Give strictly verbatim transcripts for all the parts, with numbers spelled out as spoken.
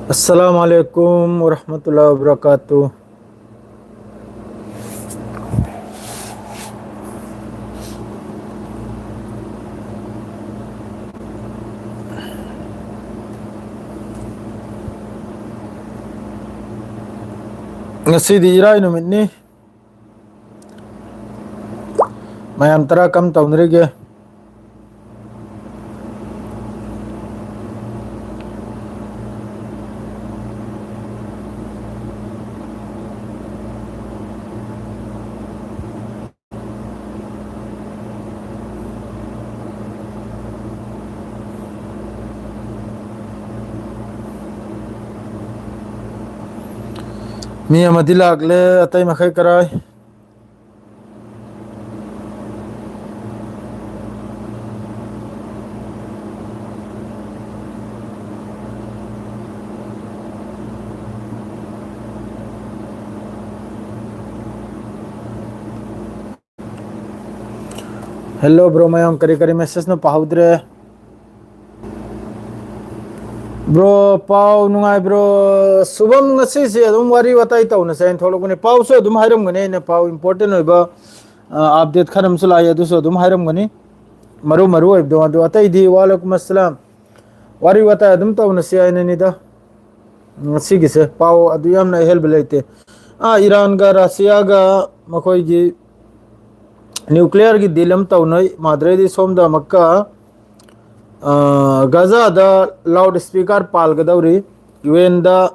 Assalamu alaikum warahmatullahi wabarakatuh. ꯉꯁꯤꯗꯤ ꯏꯔꯥꯏ ꯅꯨꯃꯤꯠꯅꯤ꯫ ꯃꯌꯥꯝ ꯇꯔꯥ ꯀꯝ ꯇꯧꯅꯔꯤꯒꯦ? ꯃꯤ ꯑꯃꯗꯤ ꯂꯥꯛꯂꯦ, ꯑꯇꯩ ꯃꯈꯩ ꯀꯔꯥꯏ? Hello bro, ꯃꯌꯥꯝ ꯀꯔꯤ ꯀꯔꯤ message ꯅꯣ ꯄꯥꯍꯧꯗ꯭ꯔꯦ꯫ Bro, ꯄꯥꯎ ꯅꯨꯡꯉꯥꯏꯕ꯭ꯔꯣ? ꯁꯨꯚꯝ, ꯉꯁꯤꯁꯦ ꯑꯗꯨꯝ ꯋꯥꯔꯤ ꯋꯥꯇꯥꯏ ꯇꯧꯅꯁꯦ ꯍꯥꯏꯅ ꯊꯣꯛꯂꯛꯄꯅꯦ꯫ ꯄꯥꯎꯁꯨ ꯑꯗꯨꯝ ꯍꯥꯏꯔꯝꯒꯅꯤ, ꯑꯩꯅ ꯄꯥꯎ important ꯑꯣꯏꯕ, ꯑ, update ꯈꯔ ꯑꯃꯁꯨ ꯂꯥꯛꯏ, ꯑꯗꯨꯁꯨ ꯑꯗꯨꯝ ꯍꯥꯏꯔꯝꯒꯅꯤ꯫ ꯃꯔꯨ ꯃꯔꯨ ꯑꯣꯏꯕꯗꯣ꯫ ꯑꯗꯨ ꯑꯇꯩꯗꯤ, ꯋꯥꯂꯩꯀꯨꯝ ꯑꯁꯂꯥꯝ, ꯋꯥꯔꯤ ꯋꯥꯇꯥꯏ ꯑꯗꯨꯝ ꯇꯧꯅꯁꯤ ꯍꯥꯏꯅꯅꯤꯗ꯫ ꯉꯁꯤꯒꯤꯁꯦ ꯄꯥꯎ ꯑꯗꯨ ꯌꯥꯝꯅ ꯑꯍꯦꯟꯕ ꯂꯩꯇꯦ꯫ ꯑꯥ, ꯏꯔꯥꯟꯒ ꯔꯁꯤꯌꯥꯒ ꯃꯈꯣꯏꯒꯤ nuclear ꯒꯤ deal ꯑꯃ ꯇꯧꯅꯩ꯫ ꯃꯥꯗ꯭ꯔꯩꯗꯤ ꯁꯣꯝꯗ ꯑꯃꯨꯛꯀ, ꯑꯥ, ꯒꯖꯥꯗ loud speaker ꯄꯥꯜꯒꯗꯧꯔꯤ꯫ UN ꯗ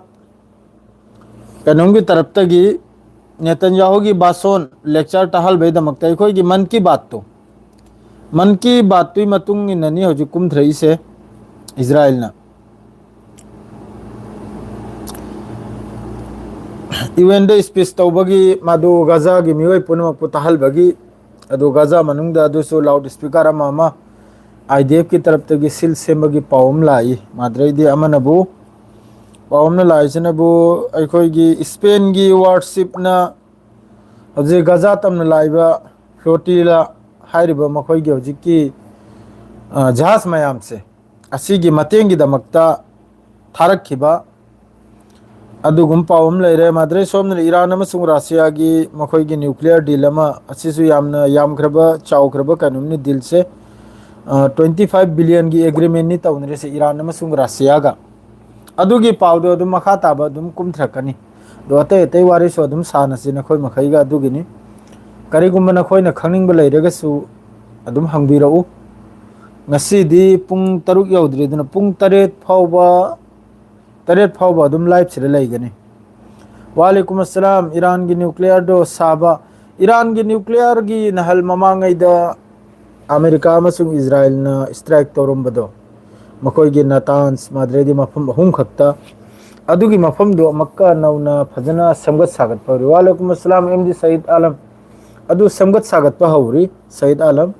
ꯀꯩꯅꯣꯝꯒꯤ ꯇꯔꯞꯇꯒꯤ ꯅꯦꯇꯟꯌꯥꯍꯨꯒꯤ ꯚꯥꯁꯣꯟ, lecture ꯇꯥꯍꯜꯕꯩꯗꯃꯛꯇ ꯑꯩꯈꯣꯏꯒꯤ ꯃꯟ ꯀꯤ ꯕꯥꯠꯇꯣ, ꯃꯟ ꯀꯤ ꯕꯥꯠꯇꯨꯒꯤ ꯃꯇꯨꯡ ꯏꯟꯅꯅꯤ ꯍꯧꯖꯤꯛ ꯀꯨꯝꯊꯔꯛꯏꯁꯦ꯫ ꯏꯖꯔꯥꯏꯜꯅ UN ꯗ speech ꯇꯧꯕꯒꯤ, ꯃꯗꯨ ꯒꯖꯥꯒꯤ ꯃꯤꯑꯣꯏ ꯄꯨꯝꯅꯃꯛꯄꯨ ꯇꯥꯍꯜꯕꯒꯤ, ꯑꯗꯨ ꯒꯖꯥ ꯃꯅꯨꯡꯗ ꯑꯗꯨꯁꯨ loud speaker ꯑꯃ ꯑꯃ IDF ꯀꯤ ꯇꯔꯞꯇꯒꯤ seal ꯁꯦꯝꯕꯒꯤ ꯄꯥꯎ ꯑꯃ ꯂꯥꯛꯏ꯫ ꯃꯥꯗ꯭ꯔꯩꯗꯤ ꯑꯃꯅꯕꯨ, ꯄꯥꯎ ꯑꯃꯅ ꯂꯥꯛꯏꯁꯤꯅꯕꯨ, ꯑꯩꯈꯣꯏꯒꯤ Spain ꯒꯤ warship ꯅ ꯍꯧꯖꯤꯛ ꯒꯖꯥ ꯇꯝꯅ ꯂꯥꯛꯏꯕ flotilla ꯍꯥꯏꯔꯤꯕ ꯃꯈꯣꯏꯒꯤ ꯍꯧꯖꯤꯛꯀꯤ, ꯑ, ꯖꯍꯥꯖ ꯃꯌꯥꯝꯁꯦ, ꯑꯁꯤꯒꯤ ꯃꯇꯦꯡꯒꯤꯗꯃꯛꯇ ꯊꯥꯔꯛꯈꯤꯕ ꯑꯗꯨꯒꯨꯝꯕ ꯄꯥꯎ ꯑꯃ ꯂꯩꯔꯦ꯫ ꯃꯥꯗ꯭ꯔꯦ ꯁꯣꯝꯅ ꯏꯔꯥꯟ ꯑꯃꯁꯨꯡ ꯔꯁꯤꯌꯥꯒꯤ ꯃꯈꯣꯏꯒꯤ nuclear deal ꯑꯃ, ꯑꯁꯤꯁꯨ ꯌꯥꯝꯅ ꯌꯥꯝꯈ꯭ꯔꯕ, ꯆꯥꯎꯈ꯭ꯔꯕ ꯀꯩꯅꯣꯝꯅꯤ, dealꯁꯦ꯫ ꯑ, twenty five billionꯒꯤ agreementꯅꯤ ꯇꯧꯅꯔꯤꯁꯦ ꯏꯔꯥꯟ ꯑꯃꯁꯨꯡ ꯔꯁꯤꯌꯥꯒ꯫ ꯑꯗꯨꯒꯤ ꯄꯥꯎꯗꯣ ꯑꯗꯨꯝ ꯃꯈꯥ ꯇꯥꯕ ꯑꯗꯨꯝ ꯀꯨꯝꯊꯔꯛꯀꯅꯤ꯫ ꯑꯗꯣ ꯑꯇꯩ ꯑꯇꯩ ꯋꯥꯔꯤꯁꯨ ꯑꯗꯨꯝ ꯁꯥꯟꯅꯁꯤ ꯅꯈꯣꯏ ꯃꯈꯩꯒ꯫ ꯑꯗꯨꯒꯤꯅꯤ, ꯀꯔꯤꯒꯨꯝꯕ ꯅꯈꯣꯏꯅ ꯈꯪꯅꯤꯡꯕ ꯂꯩꯔꯒꯁꯨ ꯑꯗꯨꯝ ꯍꯪꯕꯤꯔꯛꯎ꯫ ꯉꯁꯤꯗꯤ ꯄꯨꯡ ꯇꯔꯨꯛ ꯌꯧꯗ꯭ꯔꯤ, ꯑꯗꯨꯅ ꯄꯨꯡ ꯇꯔꯦꯠ ꯐꯥꯎꯕ, ꯇꯔꯦꯠ ꯐꯥꯎꯕ ꯑꯗꯨꯝ liveꯁꯤꯗ ꯂꯩꯒꯅꯤ꯫ ꯋꯥꯂꯦꯀꯨꯝ ꯑꯁꯂꯥꯝ꯫ ꯏꯔꯥꯟꯒꯤ nuclearꯗꯣ ꯁꯥꯕ, ꯏꯔꯥꯟꯒꯤ nuclearꯒꯤ ꯅꯍꯜ ꯃꯃꯥꯡꯉꯩꯗ ꯑꯃꯦꯔꯤꯀꯥ ꯑꯃꯁꯨꯡ ꯏꯖꯔꯥꯏꯜꯅ strike ꯇꯧꯔꯝꯕꯗꯣ, ꯃꯈꯣꯏꯒꯤ ꯅꯇꯥꯟꯁ ꯃꯥꯗ꯭ꯔꯦꯗꯤ ꯃꯐꯝ ꯑꯍꯨꯝ ꯈꯛꯇ, ꯑꯗꯨꯒꯤ ꯃꯐꯝꯗꯨ ꯑꯃꯨꯛꯀ ꯅꯧꯅ ꯐꯖꯅ ꯁꯦꯝꯒꯠ ꯁꯥꯒꯠꯄ ꯍꯧꯔꯤ꯫ ꯋꯥꯂꯦꯀꯨꯝ ꯑꯁꯂꯥꯝ ꯑꯦꯝ ꯗꯤ ꯁꯌꯤꯗ ꯑꯥꯂꯝ꯫ ꯑꯗꯨ ꯁꯦꯝꯒꯠ ꯁꯥꯒꯠꯄ ꯍꯧꯔꯤ, ꯁꯌꯤꯗ ꯑꯥꯂꯝ꯫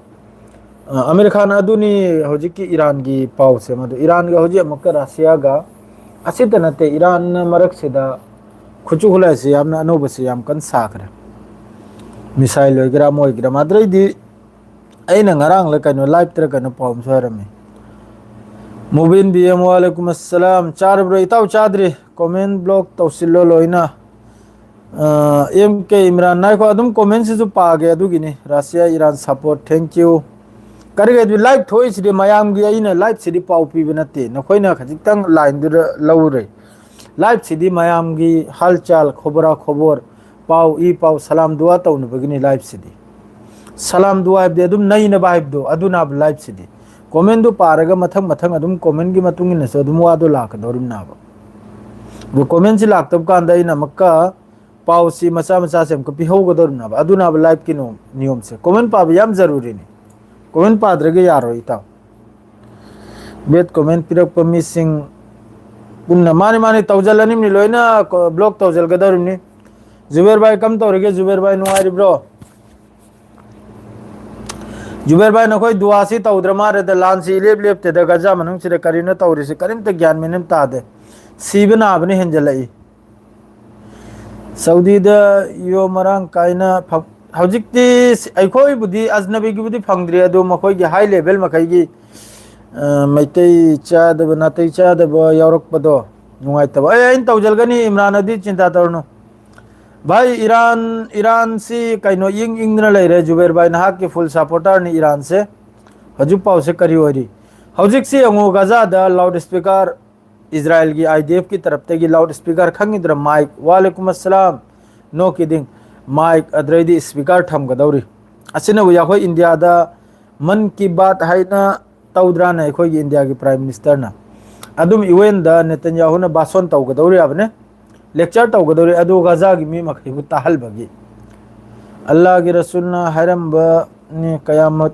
ꯑ, ꯑꯃꯤꯔ ꯈꯥꯟ ꯑꯗꯨꯅꯤ ꯍꯧꯖꯤꯛꯀꯤ ꯏꯔꯥꯟꯒꯤ ꯄꯥꯎꯁꯦ, ꯃꯗꯨ ꯏꯔꯥꯟꯒ ꯍꯧꯖꯤꯛ ꯑꯃꯨꯛꯀ ꯔꯁꯤꯌꯥꯒ, ꯑꯁꯤꯇ ꯅꯠꯇꯦ, ꯏꯔꯥꯟꯅ ꯃꯔꯛꯁꯤꯗ ꯈꯨꯠꯁꯨ ꯈꯨꯠꯂꯥꯏꯁꯤ ꯌꯥꯝꯅ ꯑꯅꯧꯕꯁꯤ ꯌꯥꯝ ꯀꯟꯅ ꯁꯥꯈ꯭ꯔꯦ꯫ Missile ꯑꯣꯏꯒꯦꯔꯥ ꯑꯃ ꯑꯣꯏꯒꯦꯔꯥ꯫ ꯃꯥꯗ꯭ꯔꯩꯗꯤ ꯑꯩꯅ ꯉꯔꯥꯡꯂ ꯀꯩꯅꯣ, liveꯇꯔ ꯀꯩꯅꯣ ꯄꯥꯎ ꯑꯃꯁꯨ ꯍꯥꯏꯔꯝꯃꯤ꯫ ꯃꯨꯕꯤꯟ ꯕꯤ ꯑꯦꯝ, ꯋꯥꯂꯦꯀꯨꯝ ꯑꯁꯂꯥꯝ꯫ ꯆꯥꯔꯕ꯭ꯔꯣ? ꯏꯇꯥꯎ ꯆꯥꯗ꯭ꯔꯤ꯫ Comment block ꯇꯧꯁꯤꯜꯂꯣ ꯂꯣꯏꯅ꯫ ꯑ, ꯑꯦꯝ ꯀꯦ ꯏꯝꯔꯥꯟ, ꯉꯥꯏꯈꯣ, ꯑꯗꯨꯝ commentꯁꯤꯁꯨ ꯄꯥꯒꯦ, ꯑꯗꯨꯒꯤꯅꯤ꯫ Russia, Iran support, thank you꯫ ꯀꯔꯤꯒꯤꯗꯤ live ꯊꯣꯛꯏꯁꯤꯗꯤ ꯃꯌꯥꯝꯒꯤ, ꯑꯩꯅ liveꯁꯤꯗꯤ ꯄꯥꯎ ꯄꯤꯕ ꯅꯠꯇꯦ, ꯅꯈꯣꯏꯅ ꯈꯖꯤꯛꯇꯪ lineꯗꯨꯗ ꯂꯧꯔꯦ꯫ Liveꯁꯤꯗꯤ ꯃꯌꯥꯝꯒꯤ ꯍꯥꯜ ꯆꯥꯜ, ꯈꯣꯕꯔꯥ ꯈꯣꯕꯣꯔ, ꯄꯥꯎ ꯏ ꯄꯥꯎ, ꯁꯂꯥꯝ ꯗꯨꯋꯥ ꯇꯧꯅꯕꯒꯤꯅꯤ liveꯁꯤꯗꯤ꯫ ꯁꯂꯥꯝ ꯗꯨꯋꯥ ꯍꯥꯏꯕꯗꯤ ꯑꯗꯨꯝ ꯅꯩꯅꯕ ꯍꯥꯏꯕꯗꯣ, ꯑꯗꯨꯅꯕ liveꯁꯤꯗꯤ꯫ Commentꯗꯨ ꯄꯥꯔꯒ ꯃꯊꯪ ꯃꯊꯪ ꯑꯗꯨꯝ commentꯀꯤ ꯃꯇꯨꯡ ꯏꯟꯅꯁꯨ ꯑꯗꯨꯝ ꯋꯥꯗꯣ ꯂꯥꯛꯀꯗꯧꯔꯤꯕꯅꯦꯕ꯫ ꯑꯗꯨ commentꯁꯤ ꯂꯥꯛꯇꯕ ꯀꯥꯟꯗ ꯑꯩꯅ ꯑꯃꯨꯛꯀ ꯄꯥꯎꯁꯤ ꯃꯆꯥ ꯃꯆꯥꯁꯦ ꯑꯃꯨꯛꯀ ꯄꯤꯍꯧꯒꯗꯧꯔꯤꯕꯅꯦꯕ꯫ ꯑꯗꯨꯅꯕ liveꯀꯤ ꯅꯤꯌꯣꯝ, ꯅꯤꯌꯣꯝꯁꯦ꯫ Comment ꯄꯥꯕ ꯌꯥꯝ ꯖꯔꯨꯔꯤꯅꯤ꯫ Comment ꯄꯥꯗ꯭ꯔꯒ ꯌꯥꯔꯣꯏ, ꯏꯇꯥꯎ꯫ Bad comment ꯄꯤꯔꯛꯄ ꯃꯤꯁꯤꯡ ꯄꯨꯟꯅ, ꯃꯥꯅꯤ, ꯃꯥꯅꯤ, ꯇꯧꯖꯜꯂꯅꯤꯕꯅꯤ ꯂꯣꯏꯅ, ꯀꯣ-, block ꯇꯧꯖꯜꯒꯗꯧꯔꯤꯕꯅꯤ꯫ ꯖꯨꯕꯦꯔ ꯚꯥꯏ, ꯀꯝ ꯇꯧꯔꯤꯒꯦ? ꯖꯨꯕꯦꯔ ꯚꯥꯏ, ꯅꯨꯡꯉꯥꯏꯔꯤꯕ꯭ꯔꯣ? ꯖꯨꯕꯦꯔ ꯚꯥꯏ, ꯅꯈꯣꯏ ꯗꯨꯋꯥꯁꯤ ꯇꯧꯗ꯭ꯔ ꯃꯥꯜꯂꯦꯗ, ꯂꯥꯟꯁꯤ ꯏꯂꯦꯞ ꯂꯦꯞꯇꯦꯗ, ꯒꯖꯥ ꯃꯅꯨꯡꯁꯤꯗ ꯀꯔꯤꯅꯣ ꯇꯧꯔꯤꯁꯤ? ꯀꯔꯤꯝꯇ ꯒ꯭ꯌꯥꯟ ꯃꯦꯟ ꯑꯃ ꯇꯥꯗꯦ꯫ ꯁꯤꯕ ꯅꯥꯕꯅ ꯍꯦꯟꯖꯜꯂꯛꯏ꯫ ꯁꯥꯎꯗꯤꯗ ꯌꯣ ꯃꯔꯥꯡ ꯀꯥꯏꯅ ꯐ-, ꯍꯧꯖꯤꯛꯇꯤ ꯑꯩꯈꯣꯏꯕꯨꯗꯤ ꯑꯖꯅꯕꯤꯒꯤꯕꯨꯗꯤ ꯐꯪꯗ꯭ꯔꯤ, ꯑꯗꯨ ꯃꯈꯣꯏꯒꯤ high level ꯃꯈꯩꯒꯤ, ꯑ, ꯃꯩꯇꯩ ꯆꯥꯗꯕ, ꯅꯥꯇꯩ ꯆꯥꯗꯕ ꯌꯥꯎꯔꯛꯄꯗꯣ, ꯅꯨꯡꯉꯥꯏꯇꯕ꯫ ꯑꯩ, ꯑꯩꯅ ꯇꯧꯖꯔꯒꯅꯤ, ꯏꯝꯔꯥꯟ ꯑꯗꯤ ꯆꯤꯟꯇꯥ ꯇꯧꯔꯨꯅꯨ꯫ ꯚꯥꯏ, ꯏꯔꯥꯟ, ꯏꯔꯥꯟꯁꯤ ꯀꯩꯅꯣ ꯏꯪ ꯏꯪꯗꯅ ꯂꯩꯔꯦ꯫ ꯖꯨꯕꯦꯔ ꯚꯥꯏ, ꯅꯍꯥꯛꯀꯤ full supporterꯅꯤ ꯏꯔꯥꯟꯁꯦ꯫ ꯍꯧꯖꯤꯛ ꯄꯥꯎꯁꯦ ꯀꯔꯤ ꯑꯣꯏꯔꯤ? ꯍꯧꯖꯤꯛꯁꯤ ꯌꯦꯡꯉꯨ, ꯒꯖꯥꯗ loudspeaker, ꯏꯖꯔꯥꯏꯜꯒꯤ IDFꯀꯤ ꯇꯔꯞꯇꯒꯤ loudspeaker, ꯈꯪꯉꯤꯗ꯭ꯔꯥ? Mic, ꯋꯥꯂꯦꯀꯨꯝ ꯑꯁꯂꯥꯝ, no kidding, mic, ꯑꯗꯩꯗꯤ speaker ꯊꯝꯒꯗꯧꯔꯤ꯫ ꯑꯁꯤꯅꯕꯨ ꯑꯩꯈꯣꯏ ꯏꯟꯗꯤꯌꯥꯗ ꯃꯟ ꯀꯤ ꯕꯥꯠ ꯍꯥꯏꯅ ꯇꯧꯗ꯭ꯔꯥꯅꯦ ꯑꯩꯈꯣꯏꯒꯤ ꯏꯟꯗꯤꯌꯥꯒꯤ Prime Ministerꯅ? ꯑꯗꯨꯝ UNꯗ ꯅꯦꯇꯟꯌꯥꯍꯨꯅ ꯚꯥꯁꯣꯟ ꯇꯧꯒꯗꯧꯔꯤꯕꯅꯦ, lecture ꯇꯧꯒꯗꯧꯔꯤ, ꯑꯗꯨ ꯒꯖꯥꯒꯤ ꯃꯤ ꯃꯈꯩꯕꯨ ꯇꯥꯍꯜꯕꯒꯤ꯫ ꯑꯜꯂꯥꯒꯤ ꯔꯁꯨꯜꯅ ꯍꯥꯏꯔꯝꯕꯅꯤ, ꯀꯌꯥꯃꯠ,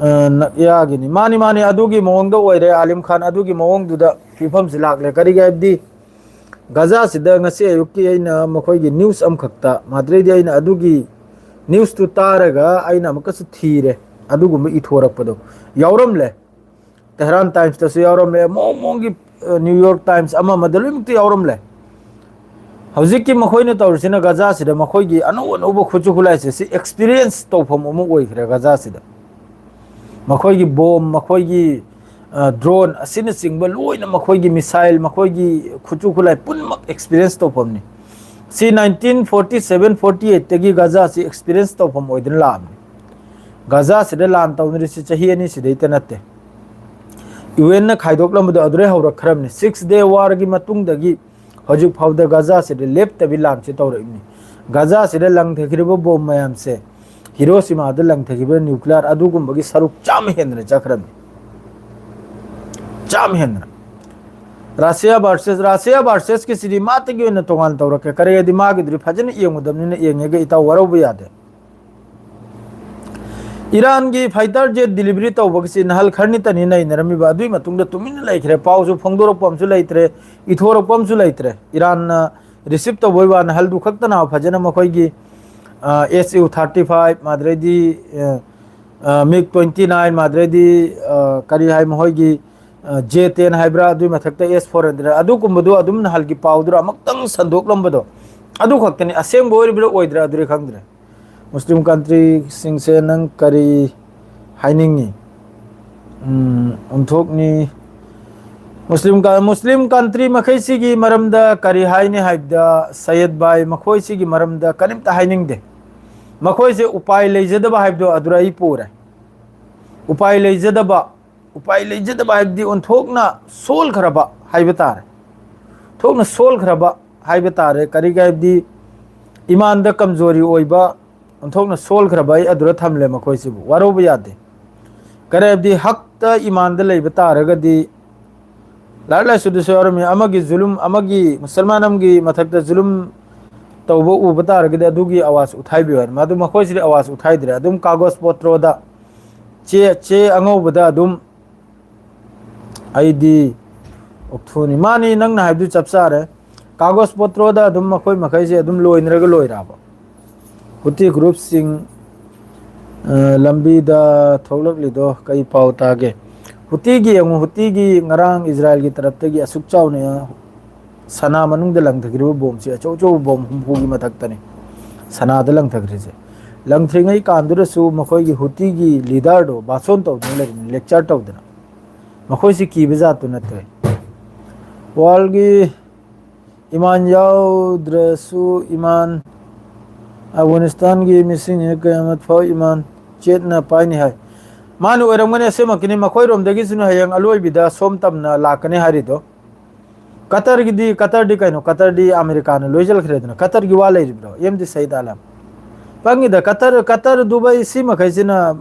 ꯑ, ꯅꯛꯌꯥꯒꯤꯅꯤ꯫ ꯃꯥꯅꯤ, ꯃꯥꯅꯤ, ꯑꯗꯨꯒꯤ ꯃꯑꯣꯡꯗ ꯑꯣꯏꯔꯦ, ꯑꯥꯂꯤꯝ ꯈꯥꯟ, ꯑꯗꯨꯒꯤ ꯃꯑꯣꯡꯗꯨꯗ ꯐꯤꯕꯝꯁꯤ ꯂꯥꯛꯂꯦ꯫ ꯀꯔꯤꯒꯤ ꯍꯥꯏꯕꯗꯤ ꯒꯖꯥꯁꯤꯗ ꯉꯁꯤ ꯑꯌꯨꯛꯀꯤ ꯑꯩꯅ ꯃꯈꯣꯏꯒꯤ news ꯑꯃꯈꯛꯇ, ꯃꯥꯗ꯭ꯔꯩꯗꯤ ꯑꯩꯅ ꯑꯗꯨꯒꯤ newsꯇꯨ ꯇꯥꯔꯒ ꯑꯩꯅ ꯑꯃꯨꯛꯀꯁꯨ ꯊꯤꯔꯦ, ꯑꯗꯨꯒꯨꯝꯕ ꯏꯊꯣꯔꯛꯄꯗꯣ ꯌꯥꯎꯔꯝꯂꯦ꯫ ꯇꯦꯍꯔꯥꯟ Timesꯇꯁꯨ ꯌꯥꯎꯔꯝꯂꯦ, ꯃꯑꯣꯡ ꯃꯑꯣꯡꯒꯤ, ꯑ, New York Times ꯑꯃ ꯑꯃꯗ ꯂꯣꯏꯅꯃꯛꯇ ꯌꯥꯎꯔꯝꯂꯦ꯫ ꯍꯧꯖꯤꯛꯀꯤ ꯃꯈꯣꯏꯅ ꯇꯧꯔꯤꯁꯤꯅ ꯒꯖꯥꯁꯤꯗ ꯃꯈꯣꯏꯒꯤ ꯑꯅꯧ ꯑꯅꯧꯕ ꯈꯨꯠꯁꯨ ꯈꯨꯠꯂꯥꯏꯁꯦ ꯁꯤ experience ꯇꯧꯐꯝ ꯑꯃ ꯑꯣꯏꯈ꯭ꯔꯦ ꯒꯖꯥꯁꯤꯗ꯫ ꯃꯈꯣꯏꯒꯤ bomb, ꯃꯈꯣꯏꯒꯤ, ꯑ, drone ꯑꯁꯤꯅꯆꯤꯡꯕ ꯂꯣꯏꯅ, ꯃꯈꯣꯏꯒꯤ missile, ꯃꯈꯣꯏꯒꯤ ꯈꯨꯠꯁꯨ ꯈꯨꯠꯂꯥꯏ ꯄꯨꯝꯅꯃꯛ experience ꯇꯧꯐꯝꯅꯤ꯫ ꯁꯤ nineteen forty seven forty eightꯇꯒꯤ ꯒꯖꯥꯁꯤ experience ꯇꯧꯐꯝ ꯑꯣꯏꯗꯨꯅ ꯂꯥꯛꯑꯕꯅꯤ꯫ ꯒꯖꯥꯁꯤꯗ ꯂꯥꯟ ꯇꯧꯅꯔꯤꯁꯤ ꯆꯍꯤ ꯑꯅꯤ ꯁꯤꯗꯩꯇ ꯅꯠꯇꯦ꯫ UNꯅ ꯈꯥꯏꯗꯣꯛꯂꯝꯕꯗꯣ ꯑꯗꯨꯗꯩ ꯍꯧꯔꯛꯈ꯭ꯔꯕꯅꯤ꯫ Six Day Warꯒꯤ ꯃꯇꯨꯡꯗꯒꯤ ꯍꯧꯖꯤꯛ ꯐꯥꯎꯗ ꯒꯖꯥꯁꯤꯗ ꯂꯦꯞꯇꯕꯤ ꯂꯥꯟꯁꯤ ꯇꯧꯔꯛꯏꯕꯅꯤ꯫ ꯒꯖꯥꯁꯤꯗ ꯂꯪꯊꯈ꯭ꯔꯤꯕ bomb ꯃꯌꯥꯝꯁꯦ, ꯍꯤꯔꯣꯁꯤꯃꯥꯗ ꯂꯪꯊꯈꯤꯕ nuclear, ꯑꯗꯨꯒꯨꯝꯕꯒꯤ ꯁꯔꯨꯛ ꯆꯥꯝꯃ ꯍꯦꯟꯗꯅ ꯆꯠꯈ꯭ꯔꯕꯅꯤ꯫ ꯆꯥꯝꯃ ꯍꯦꯟꯗꯅ꯫ Russia versus, Russia versusꯀꯤꯁꯤꯗꯤ ꯃꯥꯇꯒꯤ ꯑꯣꯏꯅ ꯇꯣꯉꯥꯟ ꯇꯧꯔꯛꯀꯦ꯫ ꯀꯔꯤꯒꯤꯗꯤ ꯃꯥꯒꯤꯗꯨꯗꯤ ꯐꯖꯅ ꯌꯦꯡꯉꯨꯗꯕꯅꯤꯅ ꯌꯦꯡꯉꯒ ꯏꯇꯥꯎ ꯋꯥꯔꯧꯕ ꯌꯥꯗꯦ꯫ ꯏꯔꯥꯟꯒꯤ fighter jet delivery ꯇꯧꯕꯒꯤꯁꯤ ꯅꯍꯜ ꯈꯔꯅꯤꯇꯅꯤ ꯅꯩꯅꯔꯝꯃꯤꯕ, ꯑꯗꯨꯒꯤ ꯃꯇꯨꯡꯗ ꯇꯨꯃꯤꯟꯅ ꯂꯩꯈ꯭ꯔꯦ꯫ ꯄꯥꯎꯁꯨ ꯐꯣꯡꯗꯣꯔꯛꯄ ꯑꯃꯁꯨ ꯂꯩꯇ꯭ꯔꯦ, ꯏꯊꯣꯔꯛꯄ ꯑꯃꯁꯨ ꯂꯩꯇ꯭ꯔꯦ꯫ ꯏꯔꯥꯟꯅ receive ꯇꯧꯕꯒꯤ ꯋꯥ, ꯅꯍꯜꯗꯨ ꯈꯛꯇꯅ ꯐꯖꯅ ꯃꯈꯣꯏꯒꯤ, ꯑ, SU thirty five, ꯑꯗꯩꯗꯤ, ꯑ, ꯑ, MiG twenty nine, ꯑꯗꯩꯗꯤ, ꯑ, ꯀꯔꯤ ꯍꯥꯏ, ꯃꯈꯣꯏꯒꯤ, ꯑ, J ten ꯍꯥꯏꯕ꯭ꯔꯥ, ꯑꯗꯨꯒꯤ ꯃꯊꯛꯇ S four hundred, ꯑꯗꯨꯒꯨꯝꯕꯗꯨ ꯑꯗꯨꯝ ꯅꯍꯜꯒꯤ ꯄꯥꯎꯗꯨꯗ ꯑꯃꯨꯛꯇꯪ ꯁꯟꯗꯣꯛꯂꯝꯕꯗꯣ, ꯑꯗꯨ ꯈꯛꯇꯅꯤ꯫ ꯑꯁꯦꯡꯕ ꯑꯣꯏꯔꯤꯕ꯭ꯔꯥ ꯑꯣꯏꯗ꯭ꯔꯥ ꯑꯗꯨꯗꯤ ꯈꯪꯗ꯭ꯔꯦ꯫ Muslim countryꯁꯤꯡꯁꯦ ꯅꯪ ꯀꯔꯤ ꯍꯥꯏꯅꯤꯡꯉꯤ? ꯎꯝ, ꯑꯣꯟꯊꯣꯛꯅꯤ꯫ ꯃꯨꯁꯂꯤꯝ country ꯃꯈꯩꯁꯤꯒꯤ ꯃꯔꯝꯗ ꯀꯔꯤ ꯍꯥꯏꯅꯤ ꯍꯥꯏꯕꯗ, ꯁꯌꯦꯗ ꯚꯥꯏ, ꯃꯈꯣꯏꯁꯤꯒꯤ ꯃꯔꯝꯗ ꯀꯔꯤꯝꯇ ꯍꯥꯏꯅꯤꯡꯗꯦ꯫ ꯃꯈꯣꯏꯁꯦ ꯎꯄꯥꯏ ꯂꯩꯖꯗꯕ ꯍꯥꯏꯕꯗꯣ ꯑꯗꯨꯗ ꯑꯩ ꯄꯨꯔꯦ꯫ ꯎꯄꯥꯏ ꯂꯩꯖꯗꯕ, ꯎꯄꯥꯏ ꯂꯩꯖꯗꯕ ꯍꯥꯏꯕꯗꯤ ꯑꯣꯟꯊꯣꯛꯅ ꯁꯣꯜꯈ꯭ꯔꯕ ꯍꯥꯏꯕ ꯇꯥꯔꯦ꯫ ꯊꯣꯛꯅ ꯁꯣꯜꯈ꯭ꯔꯕ ꯍꯥꯏꯕ ꯇꯥꯔꯦ꯫ ꯀꯔꯤꯒꯤ ꯍꯥꯏꯕꯗꯤ ꯏꯃꯥꯟꯗ ꯀꯝꯖꯣꯔꯤ ꯑꯣꯏꯕ, ꯑꯣꯟꯊꯣꯛꯅ ꯁꯣꯜꯈ꯭ꯔꯕ ꯑꯩ ꯑꯗꯨꯗ ꯊꯝꯂꯦ꯫ ꯃꯈꯣꯏꯁꯤꯕꯨ ꯋꯥꯔꯧꯕ ꯌꯥꯗꯦ꯫ ꯀꯔꯤ ꯍꯥꯏꯕꯗꯤ ꯍꯛꯇ ꯏꯃꯥꯟꯗ ꯂꯩꯕ ꯇꯥꯔꯒꯗꯤ, ꯂꯥꯏꯔꯤꯛ ꯂꯥꯏꯁꯨꯗꯁꯨ ꯌꯥꯎꯔꯝꯃꯤ, ꯑꯃꯒꯤ ꯖꯨꯂꯨꯝ, ꯑꯃꯒꯤ ꯃꯨꯁꯜꯃꯥꯟ ꯑꯃꯒꯤ ꯃꯊꯛꯇ ꯖꯨꯂꯨꯝ ꯇꯧꯕ ꯎꯕ ꯇꯥꯔꯒꯗꯤ ꯑꯗꯨꯒꯤ ꯑꯋꯥꯖ ꯎꯊꯥꯏꯕꯤꯌꯨ ꯍꯥꯏꯅ꯫ ꯃꯗꯨ ꯃꯈꯣꯏꯁꯤꯗꯤ ꯑꯋꯥꯖ ꯎꯊꯥꯏꯗ꯭ꯔꯦ꯫ ꯑꯗꯨꯝ ꯀꯥꯒꯣꯖ ꯄꯣꯇ꯭ꯔꯣꯗ, ꯆꯦ, ꯆꯦ ꯑꯉꯧꯕꯗ ꯑꯗꯨꯝ ꯑꯩꯗꯤ ꯑꯣꯛꯊꯣꯛꯅꯤ꯫ ꯃꯥꯅꯤ, ꯅꯪꯅ ꯍꯥꯏꯕꯗꯨ ꯆꯞ ꯆꯥꯔꯦ꯫ ꯀꯥꯒꯣꯖ ꯄꯣꯇ꯭ꯔꯣꯗ ꯑꯗꯨꯝ ꯃꯈꯣꯏ ꯃꯈꯩꯁꯦ ꯑꯗꯨꯝ ꯂꯣꯏꯅꯔꯒ ꯂꯣꯏꯔꯕ꯫ ꯍꯨꯇꯤ group ꯁꯤꯡ, ꯑ, ꯂꯝꯕꯤꯗ ꯊꯣꯛꯂꯛꯂꯤꯗꯣ ꯀꯩ ꯄꯥꯎ ꯇꯥꯒꯦ? ꯍꯨꯇꯤꯒꯤ ꯌꯦꯡꯉꯨ, ꯍꯨꯇꯤꯒꯤ ꯉꯔꯥꯡ ꯏꯖꯔꯥꯏꯜꯒꯤ ꯇꯔꯞꯇꯒꯤ ꯑꯁꯨꯛ ꯆꯥꯎꯅ ꯁꯅꯥ ꯃꯅꯨꯡꯗ ꯂꯪꯊꯈ꯭ꯔꯤꯕ ꯕꯣꯝꯁꯦ ꯑꯆꯧ ꯑꯆꯧꯕ ꯕꯣꯝ ꯍꯨꯝꯐꯨꯒꯤ ꯃꯊꯛꯇꯅꯤ ꯁꯅꯥꯗ ꯂꯪꯊꯈ꯭ꯔꯤꯁꯦ꯫ ꯂꯪꯊ꯭ꯔꯤꯉꯩ ꯀꯥꯟꯗꯨꯗꯁꯨ ꯃꯈꯣꯏꯒꯤ ꯍꯨꯇꯤꯒꯤ leader ꯗꯣ ꯚꯥꯁꯣꯟ ꯇꯧꯗꯨꯅ ꯂꯩꯔꯤꯅꯤ, lecture ꯇꯧꯗꯅ꯫ ꯃꯈꯣꯏꯁꯤ ꯀꯤꯕ ꯖꯥꯠꯇꯨ ꯅꯠꯇ꯭ꯔꯦ꯫ World ꯒꯤ ꯏꯃꯥꯟ ꯌꯥꯎꯗ꯭ꯔꯁꯨ ꯏꯃꯥꯟ, ꯑꯐꯒꯥꯅꯤꯁꯇꯥꯟꯒꯤ ꯃꯤꯁꯤꯡꯁꯤꯅ ꯀꯌꯥꯃꯠ ꯐꯥꯎ ꯏꯃꯥꯟ ꯆꯦꯠꯅ ꯄꯥꯏꯅꯤ ꯍꯥꯏ꯫ ꯃꯥꯅ ꯑꯣꯏꯔꯝꯒꯅꯤ, ꯑꯁꯦꯡꯃꯛꯀꯤꯅꯤ꯫ ꯃꯈꯣꯏꯔꯣꯝꯗꯒꯤꯁꯨꯅ ꯍꯌꯦꯡ ꯑꯂꯣꯏꯕꯤꯗ ꯁꯣꯝ ꯇꯝꯅ ꯂꯥꯛꯀꯅꯤ ꯍꯥꯏꯔꯤꯗꯣ꯫ ꯀꯇꯔꯒꯤꯗꯤ, ꯀꯇꯔꯗꯤ ꯀꯩꯅꯣ? ꯀꯇꯔꯗꯤ ꯑꯃꯦꯔꯤꯀꯥꯅ ꯂꯣꯏꯁꯤꯜꯈ꯭ꯔꯦꯗꯅ꯫ ꯀꯇꯔꯒꯤ ꯋꯥ ꯂꯩꯔꯤꯕ꯭ꯔꯣ? M D Shahid Alam. ꯄꯪꯉꯤꯗ꯫ ꯀꯇꯔ, ꯀꯇꯔ, ꯗꯨꯕꯥꯏ, ꯁꯤ ꯃꯈꯩꯁꯤꯅ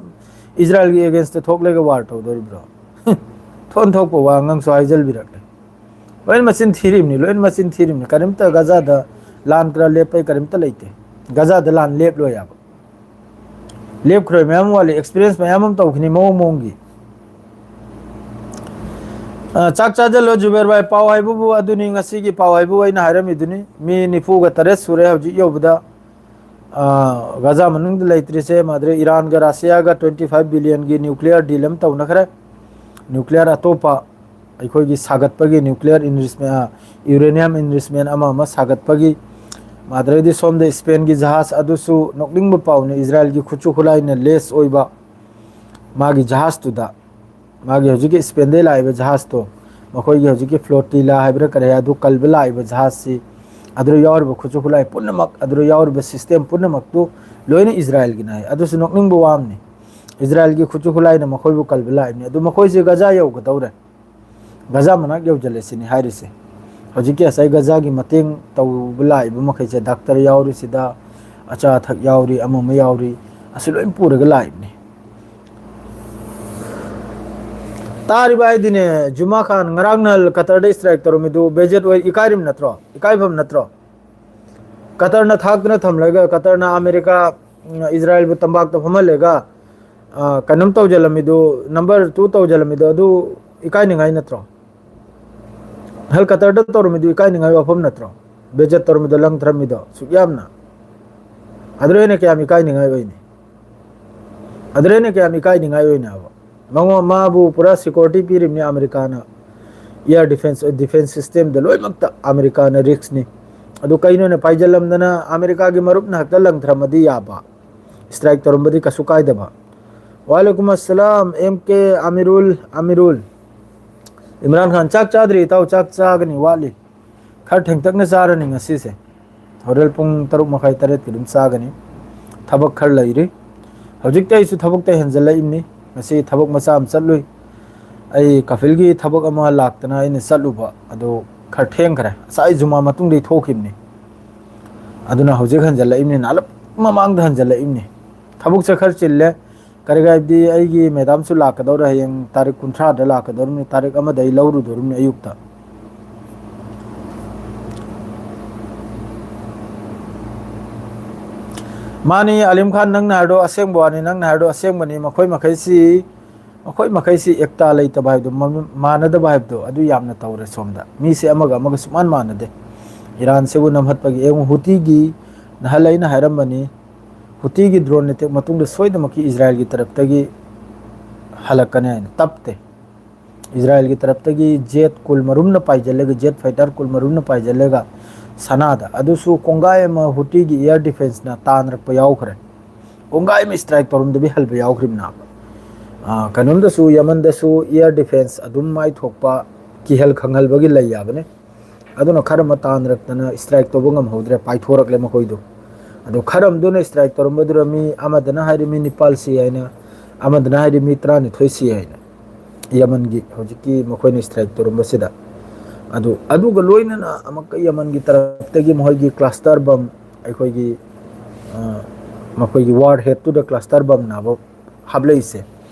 ꯏꯖꯔꯥꯏꯜꯒꯤ against ꯇ ꯊꯣꯛꯂꯒ war ꯇꯧꯗꯣꯔꯤꯕ꯭ꯔꯣ? ꯊꯣꯛ ꯊꯣꯛꯄ ꯋꯥ ꯉꯥꯡꯁꯨ ꯍꯥꯏꯖꯜꯕꯤꯔꯛꯂꯦ꯫ ꯂꯣꯏꯅ ꯃꯆꯤꯟ ꯊꯤꯔꯤꯕꯅꯤ, ꯂꯣꯏꯅ ꯃꯆꯤꯟ ꯊꯤꯔꯤꯕꯅꯤ꯫ ꯀꯔꯤꯝꯇ ꯒꯖꯥꯗ ꯂꯥꯟ ꯈꯔ ꯂꯦꯞꯄꯩ ꯀꯔꯤꯝꯇ ꯂꯩꯇꯦ꯫ ꯒꯖꯥꯗ ꯂꯥꯟ ꯂꯦꯞꯂꯣꯏ ꯍꯥꯏꯕ꯫ ꯂꯦꯞꯈ꯭ꯔꯣꯏ, ꯃꯌꯥꯝ ꯋꯥꯠꯂꯤ, experience ꯃꯌꯥꯝ ꯑꯃ ꯇꯧꯈꯤꯅꯤ ꯃꯑꯣꯡ ꯃꯑꯣꯡꯒꯤ꯫ ꯑ, ꯆꯥꯛ ꯆꯥꯖꯜꯂꯣ ꯖꯨꯕꯦꯔ ꯚꯥꯏ꯫ ꯄꯥꯎ ꯍꯥꯏꯕꯕꯨ ꯑꯗꯨꯅꯤ, ꯉꯁꯤꯒꯤ ꯄꯥꯎ ꯍꯥꯏꯕꯕꯨ ꯑꯩꯅ ꯍꯥꯏꯔꯝꯃꯤꯗꯨꯅꯤ꯫ ꯃꯤ ꯅꯤꯐꯨꯒ ꯇꯔꯦꯠ ꯁꯨꯔꯦ ꯍꯧꯖꯤꯛ ꯌꯧꯕꯗ꯫ ꯑ, ꯒꯖꯥ ꯃꯅꯨꯡꯗ ꯂꯩꯇ꯭ꯔꯤꯁꯦ꯫ ꯃꯥꯗ꯭ꯔꯦ ꯏꯔꯥꯟꯒ ꯔꯁꯤꯌꯥꯒ twenty five billion ꯒꯤ nuclear deal ꯑꯃ ꯇꯧꯅꯈ꯭ꯔꯦ꯫ Nuclear ꯑꯇꯣꯞꯄ ꯑꯩꯈꯣꯏꯒꯤ ꯁꯥꯒꯠꯄꯒꯤ nuclear enrichment, ꯑ, uranium enrichment ꯑꯃ ꯑꯃ ꯁꯥꯒꯠꯄꯒꯤ꯫ ꯃꯥꯗ꯭ꯔꯦꯗꯤ ꯁꯣꯝꯗ ꯏꯁꯄꯦꯟꯒꯤ ꯖꯍꯥꯖ ꯑꯗꯨꯁꯨ ꯅꯣꯛꯅꯤꯡꯕ ꯄꯥꯎꯅꯤ, ꯏꯖꯔꯥꯏꯜꯒꯤ ꯈꯨꯠꯁꯨ ꯈꯨꯠꯂꯥꯏꯅ lace ꯑꯣꯏꯕ ꯃꯥꯒꯤ ꯖꯍꯥꯖꯇꯨꯗ, ꯃꯥꯒꯤ ꯍꯧꯖꯤꯛꯀꯤ ꯏꯁꯄꯦꯟꯗꯩ ꯂꯥꯛꯏꯕ ꯖꯍꯥꯖꯇꯣ, ꯃꯈꯣꯏꯒꯤ ꯍꯧꯖꯤꯛꯀꯤ ꯐ꯭ꯂꯣꯇꯤꯂꯥ ꯍꯥꯏꯕ꯭ꯔꯥ ꯀꯔꯤ ꯍꯥꯏ, ꯑꯗꯨ ꯀꯜꯕ ꯂꯥꯛꯏꯕ ꯖꯍꯥꯖꯁꯤ, ꯑꯗꯨꯗ ꯌꯥꯎꯔꯤꯕ ꯈꯨꯠꯁꯨ ꯈꯨꯠꯂꯥꯏ ꯄꯨꯝꯅꯃꯛ, ꯑꯗꯨꯗ ꯌꯥꯎꯔꯤꯕ ꯁꯤꯁꯇꯦꯝ ꯄꯨꯝꯅꯃꯛꯇꯨ ꯂꯣꯏꯅ ꯏꯖꯔꯥꯏꯜꯒꯤꯅꯤ ꯍꯥꯏ꯫ ꯑꯗꯨꯁꯨ ꯅꯣꯛꯅꯤꯡꯕ ꯋꯥ ꯑꯃꯅꯤ꯫ ꯏꯖꯔꯥꯏꯜꯒꯤ ꯈꯨꯠꯁꯨ ꯈꯨꯠꯂꯥꯏꯅ ꯃꯈꯣꯏꯕꯨ ꯀꯜꯕ ꯂꯥꯛꯏꯕꯅꯤ꯫ ꯑꯗꯨ ꯃꯈꯣꯏꯁꯦ ꯒꯖꯥ ꯌꯧꯒꯗꯧꯔꯦ, ꯒꯖꯥ ꯃꯅꯥꯛ ꯌꯧꯁꯤꯜꯂꯦ ꯁꯤꯅꯤ ꯍꯥꯏꯔꯤꯁꯦ꯫ ꯍꯧꯖꯤꯛꯀꯤ ꯉꯁꯥꯏ ꯒꯖꯥꯒꯤ ꯃꯇꯦꯡ ꯇꯧꯕ ꯂꯥꯛꯏꯕ ꯃꯈꯩꯁꯦ, ꯗꯥꯛꯇꯔ ꯌꯥꯎꯔꯤꯁꯤꯗ, ꯑꯆꯥ ꯑꯊꯛ ꯌꯥꯎꯔꯤ, ꯑꯃ ꯑꯃ ꯌꯥꯎꯔꯤ, ꯑꯁꯤ ꯂꯣꯏ ꯄꯨꯔꯒ ꯂꯥꯛꯏꯕꯅꯤ꯫ ꯇꯥꯔꯤꯕ ꯍꯥꯏꯗꯤꯅꯦ, ꯖꯨꯃꯥ ꯈꯥꯟ, ꯉꯔꯥꯡ ꯅꯍꯥꯟ ꯀꯇꯔꯗ ꯏꯁꯇ꯭ꯔꯥꯏꯛ ꯇꯧꯔꯝꯃꯤꯗꯨ ꯕꯦꯖꯦꯠ ꯑꯣꯏ ꯏꯀꯥꯏꯔꯤꯕ ꯅꯠꯇ꯭ꯔꯣ? ꯏꯀꯥꯏꯐꯝ ꯅꯠꯇ꯭ꯔꯣ? ꯀꯇꯔꯅ ꯊꯥꯛꯇꯅ ꯊꯝꯂꯒ, ꯀꯇꯔꯅ ꯑꯃꯦꯔꯤꯀꯥ, ꯎꯝ, ꯏꯖꯔꯥꯏꯜꯕꯨ ꯇꯝꯄꯥꯛꯇ ꯐꯝꯍꯜꯂꯒ, ꯑ, ꯀꯩꯅꯣꯝ ꯇꯧꯖꯜꯂꯝꯃꯤꯗꯨ, ꯅꯝꯕꯔ ꯇꯨ ꯇꯧꯖꯜꯂꯝꯃꯤꯗꯨ, ꯑꯗꯨ ꯏꯀꯥꯏꯅꯤꯡꯉꯥꯏ ꯅꯠꯇ꯭ꯔꯣ? ꯍꯦꯜ ꯀꯇꯔꯗ ꯇꯧꯔꯝꯃꯤꯗꯨ ꯏꯀꯥꯏꯅꯤꯡꯉꯥꯏ ꯋꯥꯐꯝ ꯅꯠꯇ꯭ꯔꯣ? ꯕꯦꯖꯦꯠ ꯇꯧꯔꯝꯃꯤꯗꯣ, ꯂꯪ ꯊ꯭ꯔꯝꯃꯤꯗꯣ ꯁꯨꯛ ꯌꯥꯝꯅ꯫ ꯑꯗꯨꯗ ꯍꯦꯟꯅ ꯀꯌꯥꯝ ꯏꯀꯥꯏꯅꯤꯡꯉꯥꯏ ꯑꯣꯏꯅꯤ? ꯑꯗꯨꯗ ꯍꯦꯟꯅ ꯀꯌꯥꯝ ꯏꯀꯥꯏꯅꯤꯡꯉꯥꯏ ꯑꯣꯏꯅꯤ ꯍꯥꯏꯕ? ꯃꯉꯣ-, ꯃꯥꯕꯨ ꯄꯨꯔꯥ ꯁꯦꯀ꯭ꯌꯨꯔꯤꯇꯤ ꯄꯤꯔꯤꯕꯅꯤ ꯑꯃꯦꯔꯤꯀꯥꯅ꯫ ꯏꯌꯥꯔ ꯗꯤꯐꯦꯟꯁ, ꯗꯤꯐꯦꯟꯁ ꯁꯤꯁꯇꯦꯝꯗ ꯂꯣꯏꯅꯃꯛꯇ ꯑꯃꯦꯔꯤꯀꯥꯅ ꯔꯤꯛꯁꯅꯤ꯫ ꯑꯗꯨ ꯀꯩꯅꯣꯅꯦ, ꯄꯥꯏꯖꯜꯂꯝꯗꯅ ꯑꯃꯦꯔꯤꯀꯥꯒꯤ ꯃꯔꯨꯞꯅ ꯍꯦꯛꯇ ꯂꯪꯊꯔꯝꯃꯗꯤ ꯌꯥꯕ, ꯏꯁꯇ꯭ꯔꯥꯏꯛ ꯇꯧꯔꯝꯕꯗꯤ ꯀꯩꯁꯨ ꯀꯥꯏꯗꯕ꯫ ꯋꯥꯂꯦꯀꯨꯝ ꯑꯁꯂꯥꯝ, ꯑꯦꯝ ꯀꯦ ꯑꯃꯤꯔꯨꯜ, ꯑꯃꯤꯔꯨꯜ꯫ ꯏꯝꯔꯥꯟ ꯈꯥꯟ, ꯆꯥꯛ ꯆꯥꯗ꯭ꯔꯤ ꯏꯇꯥꯎ, ꯆꯥꯛ ꯆꯥꯒꯅꯤ, ꯋꯥꯠꯂꯤ꯫ ꯈꯔ ꯊꯦꯡꯇꯛꯅ ꯆꯥꯔꯅꯤ ꯉꯁꯤꯁꯦ꯫ ꯍꯣꯔꯦꯟ ꯄꯨꯡ ꯇꯔꯨꯛ ꯃꯈꯥꯏ, ꯇꯔꯦꯠꯀꯤ ꯑꯗꯨꯝ ꯆꯥꯒꯅꯤ꯫ ꯊꯕꯛ ꯈꯔ ꯂꯩꯔꯤ꯫ ꯍꯧꯖꯤꯛꯇꯤ ꯑꯩꯁꯨ ꯊꯕꯛꯇ ꯍꯦꯟꯖꯜꯂꯛꯏꯕꯅꯤ꯫ ꯉꯁꯤ ꯊꯕꯛ ꯃꯆꯥ ꯑꯃ ꯆꯠꯂꯨꯏ꯫ ꯑꯩ ꯀꯥꯐꯤꯜꯒꯤ ꯊꯕꯛ ꯑꯃ ꯂꯥꯛꯇꯅ ꯑꯩꯅ ꯆꯠꯂꯨꯕ ꯑꯗꯨ ꯈꯔ ꯊꯦꯡꯈ꯭ꯔꯦ꯫ ꯉꯁꯥꯏ ꯖꯨꯃꯥ ꯃꯇꯨꯡꯗꯒꯤ ꯊꯣꯛꯈꯤꯕꯅꯤ꯫ ꯑꯗꯨꯅ ꯍꯧꯖꯤꯛ ꯍꯟꯖꯜꯂꯛꯏꯕꯅꯤ, ꯅꯥꯜꯂꯞ ꯃꯃꯥꯡꯗ ꯍꯟꯖꯜꯂꯛꯏꯕꯅꯤ꯫ ꯊꯕꯛꯁꯦ ꯈꯔ ꯆꯤꯜꯂꯦ꯫ ꯀꯔꯤꯒꯤ ꯍꯥꯏꯕꯗꯤ ꯑꯩꯒꯤ ꯃꯦꯗꯥꯝꯁꯨ ꯂꯥꯛꯀꯗꯧꯔꯦ, ꯍꯌꯦꯡ ꯇꯥꯔꯤꯛ ꯀꯨꯟꯊ꯭ꯔꯥꯗ ꯂꯥꯛꯀꯗꯧꯔꯤꯕꯅꯤ, ꯇꯥꯔꯤꯛ ꯑꯃꯗ ꯑꯩ ꯂꯧꯔꯨꯗꯧꯔꯤꯕꯅꯤ ꯑꯌꯨꯛꯇ꯫ ꯃꯥꯅꯤ ꯑꯂꯤꯝ ꯈꯥꯟ, ꯅꯪꯅ ꯍꯥꯏꯔꯗꯣ ꯑꯁꯦꯡꯕ ꯋꯥꯅꯤ, ꯅꯪꯅ ꯍꯥꯏꯔꯗꯣ ꯑꯁꯦꯡꯕꯅꯤ꯫ ꯃꯈꯣꯏ ꯃꯈꯩꯁꯤ, ꯃꯈꯣꯏ ꯃꯈꯩꯁꯤ ꯑꯦꯛꯇꯥ ꯂꯩꯇꯕ ꯍꯥꯏꯕꯗꯣ, ꯃꯃꯤ-, ꯃꯥꯟꯅꯗꯕ ꯍꯥꯏꯕꯗꯣ ꯑꯗꯨ ꯌꯥꯝꯅ ꯇꯧꯔꯦ ꯁꯣꯝꯗ꯫ ꯃꯤꯁꯦ ꯑꯃꯒ ꯑꯃꯒ ꯁꯨꯛꯃꯥꯟ ꯃꯥꯟꯅꯗꯦ꯫ ꯏꯔꯥꯟꯁꯤꯕꯨ ꯅꯝꯍꯠꯄꯒꯤ, ꯌꯦꯡꯉꯨ, ꯍꯨꯇꯤꯒꯤ, ꯅꯍꯥꯟ ꯑꯩꯅ ꯍꯥꯏꯔꯝꯕꯅꯤ, ꯍꯨꯇꯤꯒꯤ ꯗ꯭ꯔꯣꯟ ꯑꯦꯇꯦꯛ ꯃꯇꯨꯡꯗ ꯁꯣꯏꯗꯅꯃꯛꯀꯤ ꯏꯖꯔꯥꯏꯜꯒꯤ ꯇꯔꯞꯇꯒꯤ ꯍꯜꯂꯛꯀꯅꯤ ꯍꯥꯏꯅ꯫ ꯇꯞꯇꯦ꯫ ꯏꯖꯔꯥꯏꯜꯒꯤ ꯇꯔꯞꯇꯒꯤ ꯖꯦꯠ ꯀꯨꯜ ꯃꯔꯨꯝꯅ ꯄꯥꯏꯖꯜꯂꯒ, ꯖꯦꯠ ꯐꯥꯏꯇꯔ ꯀꯨꯜ ꯃꯔꯨꯝꯅ ꯄꯥꯏꯖꯜꯂꯒ ꯁꯅꯥꯗ, ꯑꯗꯨꯁꯨ ꯀꯣꯡꯒꯥꯏ ꯑꯃ ꯍꯨꯇꯤꯒꯤ ꯏꯌꯥꯔ ꯗꯤꯐꯦꯟꯁꯅ ꯇꯥꯟꯅꯔꯛꯄ ꯌꯥꯎꯈ꯭ꯔꯦ꯫ ꯀꯣꯡꯒꯥꯏ ꯑꯃ ꯏꯁꯇ꯭ꯔꯥꯏꯛ ꯇꯧꯔꯝꯗꯕꯤ ꯍꯜꯕ ꯌꯥꯎꯈ꯭ꯔꯤꯕꯅꯦꯕ꯫ ꯑ, ꯀꯩꯅꯣꯝꯗꯁꯨ, ꯌꯃꯟꯗꯁꯨ ꯏꯌꯥꯔ ꯗꯤꯐꯦꯟꯁ ꯑꯗꯨꯝ ꯃꯥꯏ ꯊꯣꯛꯄ ꯀꯤꯍꯜ ꯈꯪꯍꯜꯕꯒꯤ ꯂꯩ ꯌꯥꯕꯅꯦ꯫ ꯑꯗꯨꯅ ꯈꯔ ꯑꯃ ꯇꯥꯟꯅꯔꯛꯇꯅ strike ꯇꯧꯕ ꯉꯝꯍꯧꯗ꯭ꯔꯦ, ꯄꯥꯏꯊꯣꯔꯛꯂꯦ ꯃꯈꯣꯏꯗꯣ꯫ ꯑꯗꯨ ꯈꯔ ꯑꯃꯗꯨꯅ strike ꯇꯧꯔꯝꯕꯗꯨꯗ ꯃꯤ ꯑꯃꯗꯅ ꯍꯥꯏꯔꯤ ꯃꯤ ꯅꯤꯄꯥꯜ ꯁꯤ ꯍꯥꯏꯅ, ꯑꯃꯗꯅ ꯍꯥꯏꯔꯤ ꯃꯤ ꯇꯔꯥꯅꯤꯊꯣꯏ ꯁꯤ ꯍꯥꯏꯅ, ꯌꯃꯟꯒꯤ ꯍꯧꯖꯤꯛꯀꯤ ꯃꯈꯣꯏꯅ strike ꯇꯧꯔꯝꯕꯁꯤꯗ꯫ ꯑꯗꯨ, ꯑꯗꯨꯒ ꯂꯣꯏꯅꯅ ꯑꯃꯨꯛꯀ ꯌꯃꯟꯒꯤ ꯇꯔꯞꯇꯒꯤ ꯃꯈꯣꯏꯒꯤ cluster bomb, ꯑꯩꯈꯣꯏꯒꯤ, ꯑ, ꯃꯈꯣꯏꯒꯤ warhead ꯇꯨꯗ cluster bomb ꯅꯥꯕ ꯍꯥꯞꯂꯛꯏꯁꯦ,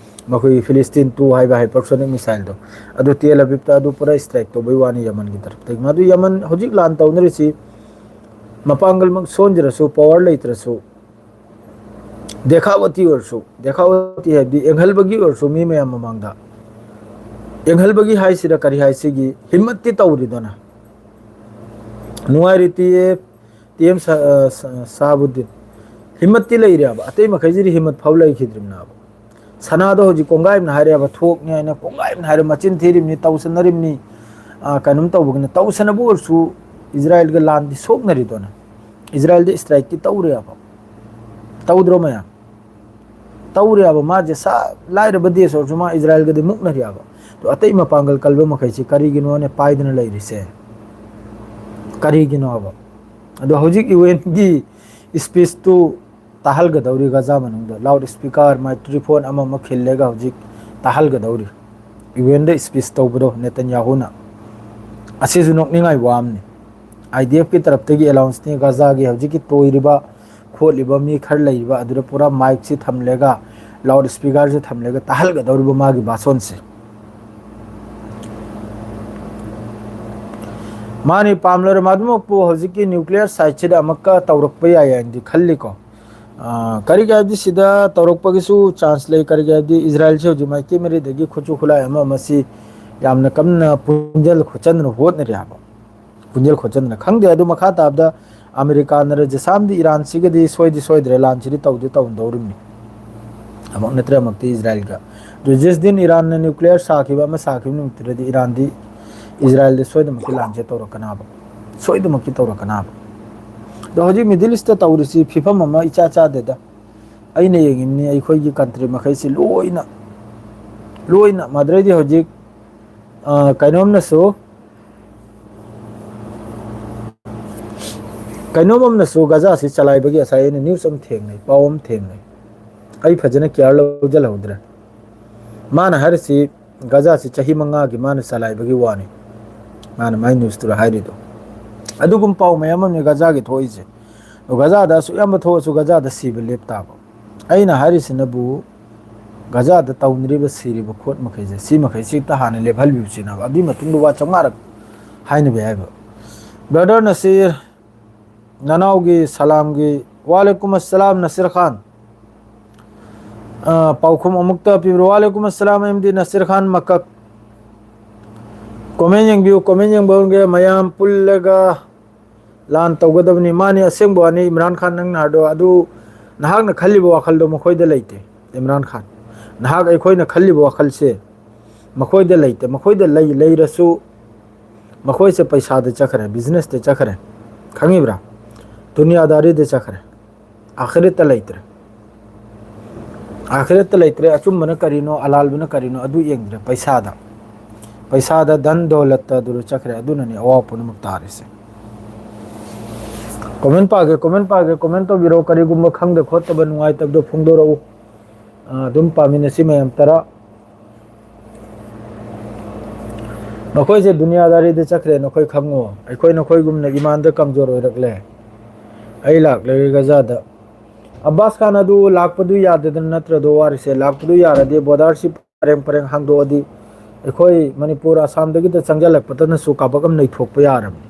ꯃꯈꯣꯏꯒꯤ Philistine two ꯍꯥꯏꯕ hypersonic missile ꯗꯣ, ꯑꯗꯨ ꯇꯦꯜ ꯑꯕꯤꯕꯇ ꯑꯗꯨ ꯄꯨꯔꯥ strike ꯇꯧꯕꯩ ꯋꯥꯅꯤ ꯌꯃꯟꯒꯤ ꯇꯔꯞꯇꯒꯤ꯫ ꯃꯗꯨ ꯌꯃꯟ ꯍꯧꯖꯤꯛ ꯂꯥꯟ ꯇꯧꯅꯔꯤꯁꯤ ꯃꯄꯥꯡꯒꯜꯃꯛ ꯁꯣꯟꯖꯔꯁꯨ, power ꯂꯩꯇ꯭ꯔꯁꯨ, ꯗꯦꯈꯥꯋꯇꯤ ꯑꯣꯏꯔꯁꯨ, ꯗꯦꯈꯥꯋꯇꯤ ꯍꯥꯏꯕꯗꯤ ꯌꯦꯡꯍꯜꯕꯒꯤ ꯑꯣꯏꯔꯁꯨ, ꯃꯤ ꯃꯌꯥꯝ ꯃꯃꯥꯡꯗ ꯌꯦꯡꯍꯜꯕꯒꯤ ꯍꯥꯏꯁꯤꯔ ꯀꯔꯤ ꯍꯥꯏꯁꯤꯒꯤ, ꯍꯤꯝꯃꯠꯇꯤ ꯇꯧꯔꯤꯗꯅ꯫ ꯅꯨꯡꯉꯥꯏꯔꯤ ꯇꯤ ꯑꯦ, ꯇꯤ ꯑꯦꯝ ꯁ-, ꯑ, ꯁ-, ꯁꯍꯥꯕꯨꯗꯤꯟ꯫ ꯍꯤꯝꯃꯠꯇꯤ ꯂꯩꯔꯦꯕ, ꯑꯇꯩ ꯃꯈꯩꯁꯤꯗꯤ ꯍꯤꯝꯃꯠ ꯐꯥꯎ ꯂꯩꯈꯤꯗ꯭ꯔꯤꯕꯅꯦꯕ꯫ ꯁꯅꯥꯗꯣ ꯍꯧꯖꯤꯛ ꯀꯣꯡꯒꯥꯏ ꯑꯃꯅ ꯍꯥꯏꯔꯦꯕ, ꯊꯣꯛꯅꯤ ꯍꯥꯏꯅ ꯀꯣꯡꯒꯥꯏ ꯑꯃꯅ ꯍꯥꯏꯔꯦ, ꯃꯆꯤꯟ ꯊꯤꯔꯤꯕꯅꯤ, ꯇꯧꯁꯟꯅꯔꯤꯕꯅꯤ, ꯑ, ꯀꯩꯅꯣꯝ ꯇꯧꯕꯒꯤꯅ꯫ ꯇꯧꯁꯟꯅꯕ ꯑꯣꯏꯔꯁꯨ ꯏꯖꯔꯥꯌꯦꯜꯒ ꯂꯥꯟꯗꯤ ꯁꯣꯛꯅꯔꯤꯗꯣꯅ꯫ ꯏꯖꯔꯥꯌꯦꯜꯗ strike ꯇꯤ ꯇꯧꯔꯦꯕ꯫ ꯇꯧꯗ꯭ꯔꯣ ꯃꯌꯥꯝ? ꯇꯧꯔꯦꯕ꯫ ꯃꯥꯁꯦ ꯁꯥ ꯂꯥꯏꯔꯕ ꯗꯦꯁ ꯑꯣꯏꯔꯁꯨ ꯃꯥ ꯏꯖꯔꯥꯌꯦꯜꯒꯗꯤ ꯃꯨꯛꯅꯔꯦꯕ꯫ ꯑꯗꯣ ꯑꯇꯩ ꯃꯄꯥꯡꯒꯜ ꯀꯜꯕ ꯃꯈꯩꯁꯤ ꯀꯔꯤꯒꯤꯅꯣꯅꯦ ꯄꯥꯏꯗꯅ ꯂꯩꯔꯤꯁꯦ? ꯀꯔꯤꯒꯤꯅꯣꯕ? ꯑꯗꯣ ꯍꯧꯖꯤꯛ ꯌꯨ ꯑꯦꯟꯒꯤ speech ꯇꯨ ꯇꯥꯍꯜꯒꯗꯧꯔꯤ ꯒꯖꯥ ꯃꯅꯨꯡꯗ꯫ Loud speaker, microphone ꯑꯃ ꯑꯃ ꯈꯤꯜꯂꯒ ꯍꯧꯖꯤꯛ ꯇꯥꯍꯜꯒꯗꯧꯔꯤ꯫ ꯌꯨ ꯑꯦꯟꯗ speech ꯇꯧꯕꯗꯣ ꯅꯦꯇꯟꯌꯥꯍꯨꯅ꯫ ꯑꯁꯤꯁꯨ ꯅꯣꯛꯅꯤꯡꯉꯥꯏ ꯋꯥ ꯑꯃꯅꯤ꯫ ꯑꯥꯏ ꯗꯤ ꯑꯦꯐꯀꯤ ꯇꯔꯞꯇꯒꯤ announce ꯅꯤ, ꯒꯖꯥꯒꯤ ꯍꯧꯖꯤꯛꯀꯤ ꯇꯣꯏꯔꯤꯕ, ꯈꯣꯠꯂꯤꯕ ꯃꯤ ꯈꯔ ꯂꯩꯔꯤꯕ ꯑꯗꯨꯗ ꯄꯨꯔꯥ mic ꯁꯤ ꯊꯝꯂꯒ, loud speaker ꯁꯤ ꯊꯝꯂꯒ ꯇꯥꯍꯜꯒꯗꯧꯔꯤꯕ ꯃꯥꯒꯤ ꯚꯥꯁꯣꯟꯁꯦ꯫ ꯃꯥꯅꯤ, ꯄꯥꯝꯂꯔ ꯃꯗꯨꯃꯛꯄꯨ ꯍꯧꯖꯤꯛꯀꯤ nuclear site ꯁꯤꯗ ꯑꯃꯨꯛꯀ ꯇꯧꯔꯛꯄ ꯌꯥꯏ ꯍꯥꯏꯅꯗꯤ ꯈꯜꯂꯤꯀꯣ꯫ ꯑ, ꯀꯔꯤꯒꯤ ꯍꯥꯏꯕꯗꯤ ꯁꯤꯗ ꯇꯧꯔꯛꯄꯒꯤꯁꯨ chance ꯂꯩ꯫ ꯀꯔꯤꯒꯤ ꯍꯥꯏꯕꯗꯤ ꯏꯖꯔꯥꯌꯦꯜꯁꯦ ꯍꯧꯖꯤꯛ ꯃꯥꯏꯀꯩ ꯃꯔꯤꯗꯒꯤ ꯈꯨꯠꯁꯨ ꯈꯨꯠꯂꯥꯏ ꯑꯃ ꯑꯃꯁꯤ ꯌꯥꯝꯅ ꯀꯟꯅ ꯄꯨꯟꯖꯜ ꯈꯣꯠꯆꯟꯗꯅ ꯍꯣꯠꯅꯔꯤ ꯍꯥꯏꯕ꯫ ꯄꯨꯟꯖꯜ ꯈꯣꯠꯆꯟꯗꯅ ꯈꯪꯗꯦ꯫ ꯑꯗꯨ ꯃꯈꯥ ꯇꯥꯕꯗ ꯑꯃꯦꯔꯤꯀꯥꯅꯔ ꯖꯁꯥꯝꯗꯤ ꯏꯔꯥꯟꯁꯤꯒꯗꯤ ꯁꯣꯏꯗꯤ ꯁꯣꯏꯗ꯭ꯔꯦ, ꯂꯥꯟꯁꯤꯗꯤ ꯇꯧꯗꯤ ꯇꯧꯗꯧꯔꯤꯕꯅꯤ꯫ ꯑꯃꯨꯛ ꯅꯠꯇ꯭ꯔ ꯑꯃꯨꯛꯇꯤ ꯏꯖꯔꯥꯌꯦꯜꯒ꯫ ꯑꯗꯨ ꯖꯤꯁ ꯗꯤꯟ ꯏꯔꯥꯟꯅ nuclear ꯁꯥꯈꯤꯕ ꯑꯃ ꯁꯥꯈꯤꯕ ꯅꯨꯃꯤꯠꯇꯨꯗꯗꯤ ꯏꯔꯥꯟꯗꯤ ꯏꯖꯔꯥꯌꯦꯜꯗ ꯁꯣꯏꯗꯅꯃꯛꯀꯤ ꯂꯥꯟꯁꯦ ꯇꯧꯔꯛꯀꯅꯕ꯫ ꯁꯣꯏꯗꯅꯃꯛꯀꯤ ꯇꯧꯔꯛꯀꯅꯕ꯫ ꯑꯗꯣ ꯍꯧꯖꯤꯛ Middle East ꯇ ꯇꯧꯔꯤꯁꯤ ꯐꯤꯕꯝ ꯑꯃ ꯏꯆꯥ ꯆꯥꯗꯦꯗ꯫ ꯑꯩꯅ ꯌꯦꯡꯉꯤꯕꯅꯤ ꯑꯩꯈꯣꯏꯒꯤ country ꯃꯈꯩꯁꯤ ꯂꯣꯏꯅ, ꯂꯣꯏꯅ ꯃꯗꯨꯗꯩꯗꯤ ꯍꯧꯖꯤꯛ ꯑ, ꯀꯩꯅꯣꯝꯅꯁꯨ, ꯀꯩꯅꯣꯝ ꯑꯃꯅꯁꯨ ꯒꯖꯥꯁꯤ ꯆꯂꯥꯏꯕꯒꯤ ꯉꯁꯥꯏ ꯑꯩꯅ news ꯑꯃ ꯊꯦꯡꯅꯩ, ꯄꯥꯎ ꯑꯃ ꯊꯦꯡꯅꯩ꯫ ꯑꯩ ꯐꯖꯅ care ꯂꯧꯖꯜꯍꯧꯗ꯭ꯔꯦ꯫ ꯃꯥꯅ ꯍꯥꯏꯔꯤꯁꯤ ꯒꯖꯥꯁꯤ ꯆꯍꯤ ꯃꯉꯥꯒꯤ ꯃꯥꯅ ꯆꯂꯥꯏꯕꯒꯤ ꯋꯥꯅꯤ꯫ ꯃꯥꯅ ꯃꯥꯏ newsꯇꯨꯗ ꯍꯥꯏꯔꯤꯗꯣ꯫ ꯑꯗꯨꯒꯨꯝꯕ ꯄꯥꯎ ꯃꯌꯥꯝ ꯑꯃꯅꯤ ꯒꯖꯥꯒꯤ ꯊꯣꯛꯏꯁꯦ꯫ ꯒꯖꯥꯗ ꯑꯁꯨꯛ ꯌꯥꯝꯕ ꯊꯣꯛꯑꯁꯨ ꯒꯖꯥꯗ ꯁꯤꯕ ꯂꯦꯞꯇꯥꯕ꯫ ꯑꯩꯅ ꯍꯥꯏꯔꯤꯁꯤꯅꯕꯨ ꯒꯖꯥꯗ ꯇꯧꯅꯔꯤꯕ ꯁꯤꯔꯤꯕ ꯈꯣꯠ ꯃꯈꯩꯁꯦ, ꯁꯤ ꯃꯈꯩꯁꯤ ꯍꯦꯛꯇ ꯍꯥꯟꯅ ꯂꯦꯞꯍꯜꯕꯤꯌꯨ ꯁꯤꯅꯦꯕ꯫ ꯑꯗꯨꯒꯤ ꯃꯇꯨꯡꯗ ꯋꯥ ꯆꯥꯝꯃꯉꯥꯔꯛ ꯍꯥꯏꯅꯕ ꯌꯥꯏꯕ꯫ Brother ꯅꯁꯤꯔ, ꯅꯅꯥꯎꯒꯤ ꯁꯂꯥꯝꯒꯤ, ꯋꯥꯂꯦꯀꯨꯝ ꯑꯁꯂꯥꯝ ꯅꯁꯤꯔ ꯈꯥꯟ꯫ ꯑ, ꯄꯥꯎꯈꯨꯝ ꯑꯃꯨꯛꯇ ꯄꯤꯕꯤꯔꯣ꯫ ꯋꯥꯂꯦꯀꯨꯝ ꯑꯁꯂꯥꯝ ꯑꯦꯝ ꯗꯤ ꯅꯁꯤꯔ ꯈꯥꯟ ꯃꯀꯛ꯫ Comment ꯌꯦꯡꯕꯤꯌꯨ, comment ꯌꯦꯡꯕꯤꯌꯨ, ꯃꯌꯥꯝ ꯄꯨꯜꯂꯒ ꯂꯥꯟ ꯇꯧꯒꯗꯕꯅꯤ꯫ ꯃꯥꯅꯤ, ꯑꯁꯦꯡꯕ ꯋꯥꯅꯤ, ꯏꯝꯔꯥꯟ ꯈꯥꯟ, ꯅꯪꯅ ꯍꯥꯏꯗꯣ ꯑꯗꯨ, ꯅꯍꯥꯛꯅ ꯈꯜꯂꯤꯕ ꯋꯥꯈꯜꯗꯣ ꯃꯈꯣꯏꯗ ꯂꯩꯇꯦ꯫ ꯏꯝꯔꯥꯟ ꯈꯥꯟ, ꯅꯍꯥꯛ ꯑꯩꯈꯣꯏꯅ ꯈꯜꯂꯤꯕ ꯋꯥꯈꯜꯁꯦ ꯃꯈꯣꯏꯗ ꯂꯩꯇꯦ꯫ ꯃꯈꯣꯏꯗ ꯂꯩ, ꯂꯩꯔꯁꯨ ꯃꯈꯣꯏꯁꯦ ꯄꯩꯁꯥꯗ ꯆꯠꯈ꯭ꯔꯦ, businessꯇ ꯆꯠꯈ꯭ꯔꯦ, ꯈꯪꯉꯤꯕ꯭ꯔꯥ? ꯗꯨꯅꯤꯌꯥꯗꯥꯔꯤꯗ ꯆꯠꯈ꯭ꯔꯦ, ꯑꯥꯈꯤꯔꯠꯇ ꯂꯩꯇ꯭ꯔꯦ꯫ ꯑꯥꯈꯤꯔꯠꯇ ꯂꯩꯇ꯭ꯔꯦ꯫ ꯑꯆꯨꯝꯕꯅ ꯀꯔꯤꯅꯣ, ꯑꯂꯥꯟꯕꯅ ꯀꯔꯤꯅꯣ, ꯑꯗꯨ ꯌꯦꯡꯗ꯭ꯔꯦ꯫ ꯄꯩꯁꯥꯗ, ꯄꯩꯁꯥꯗ, ꯙꯟ ꯗꯧꯂꯠꯇ ꯑꯗꯨꯗ ꯆꯠꯈ꯭ꯔꯦ꯫ ꯑꯗꯨꯅꯅꯦ ꯑꯋꯥꯕ ꯄꯨꯝꯅꯃꯛ ꯇꯥꯔꯤꯁꯦ꯫ Comment ꯄꯥꯒꯦ, comment ꯄꯥꯒꯦ, comment ꯇꯧꯕꯤꯔꯛꯑꯣ꯫ ꯀꯔꯤꯒꯨꯝꯕ ꯈꯪꯗ ꯈꯣꯠꯇꯕ ꯅꯨꯡꯉꯥꯏꯇꯕꯗꯣ ꯐꯣꯡꯗꯣꯔꯛꯎ꯫ ꯑ, ꯑꯗꯨꯝ ꯄꯥꯃꯤꯟꯅꯁꯤ ꯃꯌꯥꯝ ꯇꯔꯥ꯫ ꯅꯈꯣꯏꯁꯦ ꯗꯨꯅꯤꯌꯥꯗꯥꯔꯤꯗ ꯆꯠꯈ꯭ꯔꯦ, ꯅꯈꯣꯏ ꯈꯪꯉꯣ꯫ ꯑꯩꯈꯣꯏ ꯅꯈꯣꯏꯒꯨꯝꯅ ꯏꯃꯥꯟꯗ ꯀꯝꯖꯣꯔ ꯑꯣꯏꯔꯛꯂꯦ꯫ ꯑꯩ ꯂꯥꯛꯂꯒ ꯒꯖꯥꯗ꯫ ꯑꯕꯥꯁ ꯈꯥꯟ ꯑꯗꯨ ꯂꯥꯛꯄꯗꯨ ꯌꯥꯗꯗꯅ ꯅꯠꯇ꯭ꯔꯗꯣ ꯋꯥꯔꯤꯁꯦ? ꯂꯥꯛꯄꯗꯨ ꯌꯥꯔꯗꯤ, borderꯁꯤ ꯄꯔꯦꯡ ꯄꯔꯦꯡ ꯍꯥꯡꯗꯣꯛꯑꯗꯤ, ꯑꯩꯈꯣꯏ ꯃꯅꯤꯄꯨꯔ, ꯑꯁꯥꯝꯗꯒꯤꯗ ꯆꯪꯁꯤꯜꯂꯛꯄꯗꯅꯁꯨ ꯀꯥꯕꯛ ꯑꯃ ꯅꯩꯊꯣꯛꯄ ꯌꯥꯔꯕꯅꯤ꯫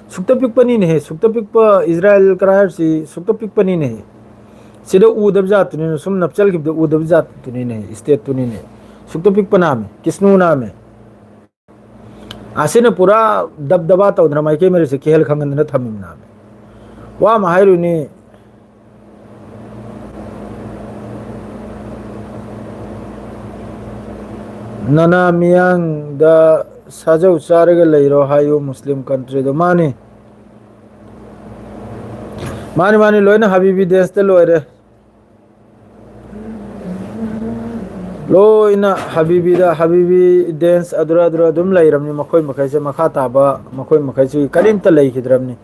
ꯁꯨꯛꯇ ꯄꯤꯛꯄꯅꯤꯅꯦꯍꯦ, ꯁꯨꯛꯇ ꯄꯤꯛꯄ ꯏꯖꯔꯥꯏꯜ ꯀꯔꯥꯏ ꯍꯥꯏꯔꯤꯁꯤ ꯁꯨꯛꯇ ꯄꯤꯛꯄꯅꯤꯅꯦꯍꯦ꯫ ꯁꯤꯗ ꯎꯗꯕ ꯖꯥꯠꯇꯨꯅꯤꯅꯦ, ꯁꯨꯝ ꯅꯞꯆꯜꯈꯤꯕꯗ ꯎꯗꯕ ꯖꯥꯠꯇꯨꯅꯤꯅꯦ, stateꯇꯨꯅꯤꯅꯦ꯫ ꯁꯨꯛꯇ ꯄꯤꯛꯄ ꯅꯥꯃꯦ, ꯀꯤꯁꯅꯨ ꯅꯥꯃꯦ꯫ ꯑꯁꯤꯅ ꯄꯨꯔꯥ ꯗꯕꯗꯕꯥ ꯇꯧꯗꯅ ꯃꯥꯏꯀꯩ ꯃꯔꯤꯁꯦ ꯀꯤꯍꯜ ꯈꯪꯍꯟꯗꯅ ꯊꯝꯃꯤꯕ ꯅꯥꯃꯦ꯫ ꯋꯥ ꯑꯃ ꯍꯥꯏꯔꯨꯅꯤ, ꯅꯅꯥ ꯃꯤꯌꯥꯡꯗ ꯁꯥꯖꯧ ꯆꯥꯔꯒ ꯂꯩꯔꯣ ꯍꯥꯏꯌꯨ, ꯃꯨꯁꯂꯤꯝ countryꯗꯣ꯫ ꯃꯥꯅꯤ, ꯃꯥꯅꯤ, ꯃꯥꯅꯤ, ꯂꯣꯏꯅ ꯍꯥꯕꯤꯕꯤ danceꯇ ꯂꯣꯏꯔꯦ꯫ ꯂꯣꯏꯅ ꯍꯕꯤꯕꯤꯗ, ꯍꯕꯤꯕꯤ ꯗꯦꯟꯁ ꯑꯗꯨꯔ ꯑꯗꯨꯔ ꯑꯗꯨꯝ ꯂꯩꯔꯕꯅꯤ꯫ ꯃꯈꯣꯏ ꯃꯈꯩꯁꯦ, ꯃꯈꯥ ꯇꯥꯕ ꯃꯈꯣꯏ ꯃꯈꯩꯁꯤ ꯀꯔꯤꯝꯇ ꯂꯩꯈꯤꯗ꯭ꯔꯕꯅꯤ꯫